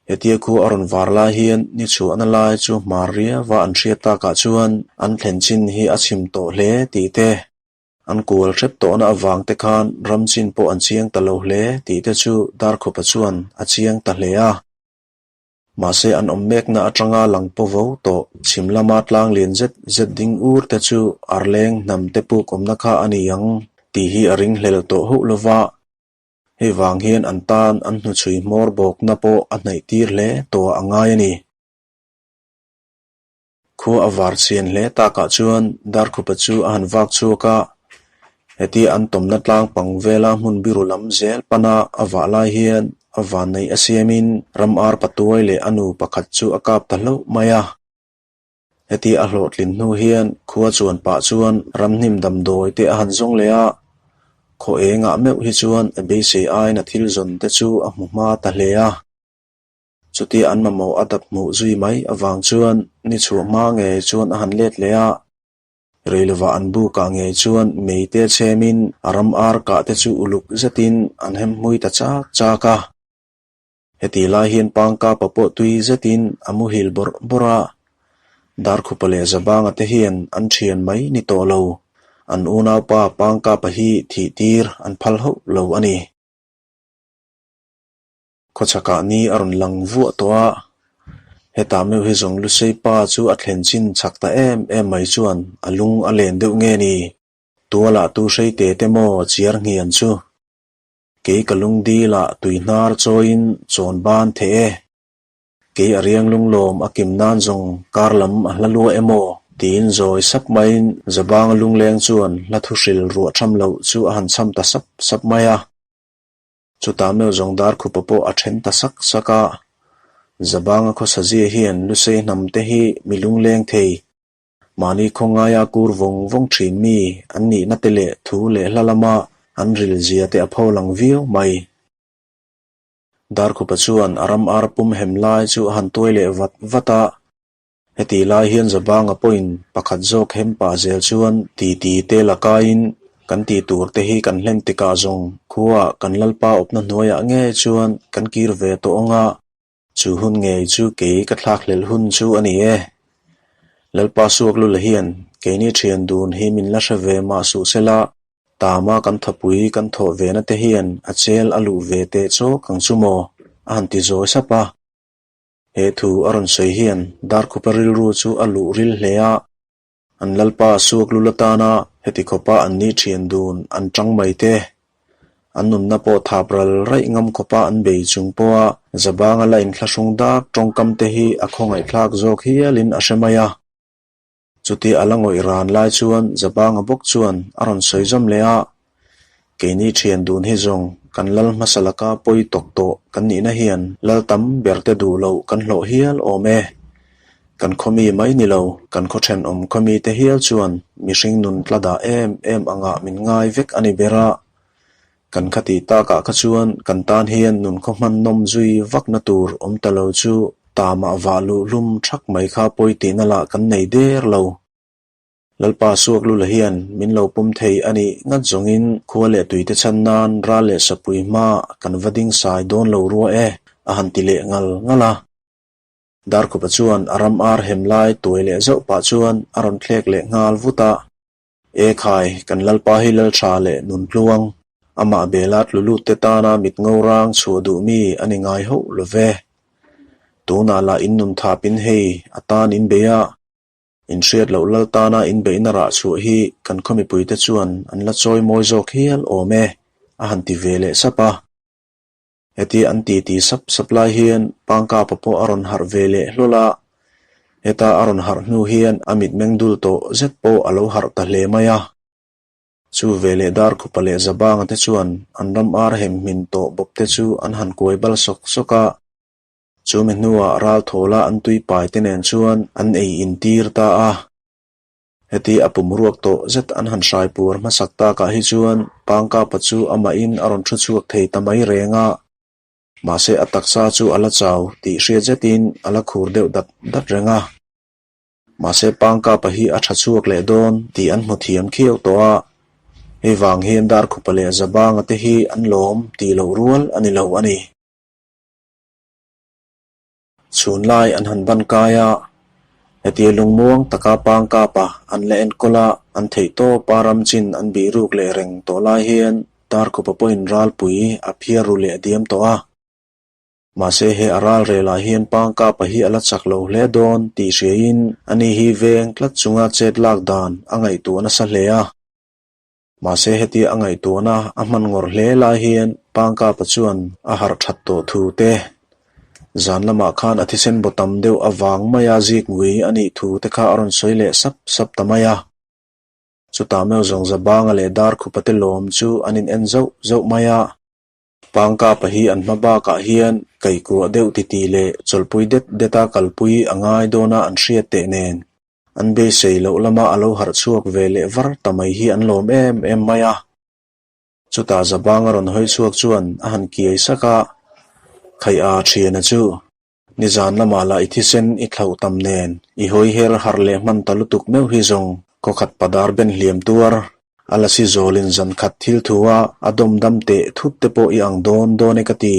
hetia khua a rawn var lai hian ni chhuahna lai chu hmar riava an hriat takah chuan an thlen chin hi a chim tawh hle tih te, an kual hrep tawhna avang te khan ram chin pawh an chiang ta lo hle tih te chu Darkhawpa chuan a chiang ta hle a. Mahse an awm mekna atanga lang paw vo tawh chhim lama tlang lian zet zet ding ur te chu arleng hnam te puk awmna kha a ni ang tih hi a ringhlel tawh hauh lo va. Hei vang hian an tan an hnuchhui hmawr bawkna pawh a hnaih tir hle tawh a ngai a ni. Khua a var chhian hle takah chuan Darkhupa chu a han vak chhuak a, hetia an tawmna tlang pang vela hmun biru lam zel pana a vah lai hian a vanneih a siamin ram ar patuai leh a nu pakhat chu a kap ta hlauh mai a. Hetia a hlawhtlin hnu hian khua chuan pah chuan ramhnim damdawi te a han zawng leh a, khaw engah meuh hi chuan a beisei aiin a thil zawn te chu a hmu hma ta hle a. Chutia an mamawh a dap hmuh zui mai avang chuan ni chhuah hma ngei chuan a han let leh a, reilovah an bukah ngei chuan meite chhemin a ram ar kah te chu uluk zetin an hem hmui ta chak chak a. Heti lai hian Pangkapa pawh tui zetin a muhil bawrh bawrh a, Darkhupa leh Zabanga te hian an thian mai ni tawh lo, an unaupa Pangkapa hi thih tir an phal hauh lo a ni. Khawchhakah ni a rawn lang vuah tawh a, hetah meuh hi zawng Lusei pa chu a thlen chin chak ta em em mai chuan a lung a len deuh nge ni? Tualah tu hrei te te maw chiar nghian chu? Kei ka lung dilah tui hnar chawiin chawn ban theh e. Kei a riang lunglawm a kim nan zawng kar lam a hla lua emaw tiin zawi sap maiin Zabanga lungleng chuan hla thuhril ruah tham loh chu a han cham ta sap sap mai a. Chutah meuh zawng Darkhupa pawh a then ta sak sak a, Zabanga khawsazia hian Lusei hnam te hi mi lungleng thei, mahni khawngaia kur vawng vawng thin mi an nihna te leh thu leh hla lama an ril zia te a pho lang viau mai. Darkhupa chuan a ram ar pum hem lai chu a han tuai leh vat vat a, Heti lai hian Zabanga pawhin pakhat zawk hem pah zel chuan titi te la kaiin kan tih tur te hi kan hlen tikah zawng khuaah kan Lalpa awpna hnuaiah ngei chuan kan kir ve tawh ang a, chu hun ngei chu kei ka thlak hlelh hun chu a ni e. Lalpa Suaklula hian keini thian dun hi min la hre ve mah suh sela, tama kan thapui kan thawh ve na te hian a chel a luh ve teh chawk ang chu maw? a han ti zawi sap a. He thu a rawn sawi hian Darkhupa rilru chu a luh ril hle a, an Lalpa Suaklul atana heti khawpa an ni thian dun an tang mai te, an nunna pawh thap ral raih ngam khawpa an bei chung pawha Zabanga la inthlahrung dak tawngkam te hi a khawngaihthlak zawk hialin a hre mai a. Chutia a la ngawih ran lai chuan Zabanga bawk chuan a rawn sawi zawm leh a. Keini thian dun hi zawng kan lal hmasa laka pawi tawk tawh kan nihna hian lal tam ber te duh loh kan hlawh hial awm e. Kan khaw mi mai ni lo, kan khaw thenawm khaw mi te hial chuan mihring nun tla dah em em angah min ngai vek a ni ber a. Kan khatih takah kha chuan kan tan hian nun khaw hman nawm zui vakna tur awm ta lo chu tamah vah luh hlum thak mai kha pawi tihna lah kan nei der lo. Lalpa suak lula hian min lo pawm thei a nih ngat zawngin khua leh tuite chhan nan ral leh sapui hma kan va ding sai dawn lo rua e, a han ti leh ngal ngal a. Darkhupa chuan a ram ar hem lai tuai leh zauh pah chuan a rawn thlek leh nghal vut a. E khai, kan Lalpa hi Laltha leh Nuntluang, amah bela tlu lut te tana mit ngo rang chhuah duh mi a ni ngai hauh lo ve. Tunah lah in nun thapin hei a tan in bei a, in hriat loh Lal tana in beihna rah chhuah hi kan khaw mipuite chuan an la chawi mawi zawk hial awm e, a han ti ve leh sap a. Heti an ti ti sap sap lai hian Pangkapa pawh a rawn harh ve leh hlawl a, heta a rawn harh hnu hian a mitmeng dul tawh zet pawh a lo harh ta hle mai a. Chu ve leh Darkhupa leh Zabanga te chuan an ram ar hem hmin tawh bawp te chu an han kuai bal sawk sawk a, chu mi hnuah ralthawla an tuipai te nen chuan an ei intir ta a. Heti a pum ruak tawh zet an han hrai puar hmasak takah hi chuan Pangkapa chu amahin a rawn thu chhuak thei ta mai reng a, mahse a taksa chu a la chau tih hriat zetin a la khur deuh dat dat reng a. Mahse Pangkapa hi a tha chhuak leh dawn tih an hmu thiam khiau tawh a, hei vang hian Darkhupa leh Zabanga te hi an lawm tih loh rual a ni lo a ni. Chhun lai an han ban kai a, hetia lungmuang taka pang kapa an la enkawl a, an theih tawp a ram chin an bih ruk leh reng tawh lai hian Darkhupa pawhin ralpui a phiar ru leh diam tawh a. Mahse he a ral relah hian pang kapa hi a la chak lo hle dawn tih hriain ani hi veng tlat chunga chet lak dan a ngaihtuah nasa hle a. Mahse hetia a ngaihtuahna a hman ngawrh hle lai hian Pangkapa chuan a harh that tawh thu te, zan lamah khan a thisen baw tam deuh avang maia zik ngui a nih thu te kha a rawn sawi leh sap sap ta mai a. Chutah meuh zawng Zabanga leh Darkhupa te lawm chu an in en zauh zauh mai a. Pangkapa hi an hma bakah hian kaihkuah deuh titi leh chawlhpui det deta kalpui a ngai dawna an hriat teh nen. An beisei loh lama a lo harh chhuak ve leh var ta mai hi an lawm em em mai a. Chutah Zabanga rawn hawi chhuak chuan a han kiai sak a, Khaih a thiana chu, nizan lamah lah i thisen i thlauh tam nen, i hawi her harh leh hman ta lutuk meuh hi zawng khawkhat padar ben hliam tuar, a la si zawlin zan khat thil thu a a dawm dam teh thut te pawh i ang dawn dawn e ka ti.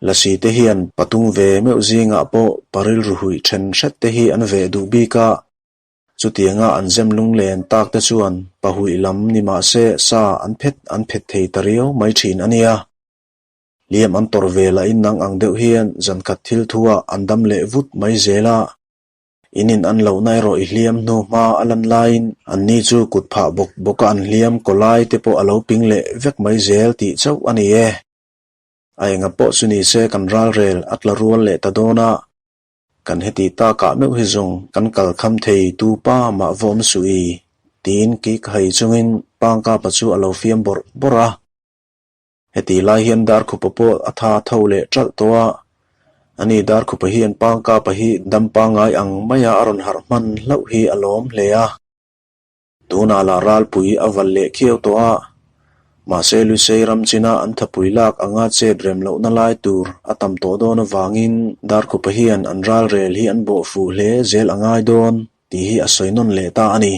Lasi te hian patung ve meuh zingah pawh pa rilru huih then hret te hi an veh duh bik a, chutianga an zem lunglen tak te chuan pa huih lam ni mah se sa an phet an phet thei ta riau mai thin a nia. Hliam an tawrh ve lahin nang ang deuh hian zankhat thil thuah an dam leh vut mai zel a. In in an lohna erawh i hliam hnu hma a lan laiin anni chu kut phah bawk bawka an hliam kaw lai te pawh a lo ping leh vek mai zel tih chauh a ni e. A enga pawh chu ni se kan ralrel a tla rual leh ta dawn a, kan heti takah meuh hi zawng kan kal kham thei tu pa mah vawm suh i, tiin kik hai chungin Pangkapa chu a lo fiam bawrh bawrh a. Heti lai hian Darkhupa pawh a tha tho leh ṭalh tawh a, ani Darkhupa hian Pangkapa hi dam pangngai ang maia a rawn harh hman hlauh hi a lawm hle a. Tunah lah ralpui a val leh khiau tawh a, mahse Lusei ram china an thapui lak anga chet rem lohna lai tur a tam tawh dawn avangin Darkhupa hian an ralrel hi an bawh fuh hle zel a ngai dawn tih hi a sawi nawn leh ta a ni.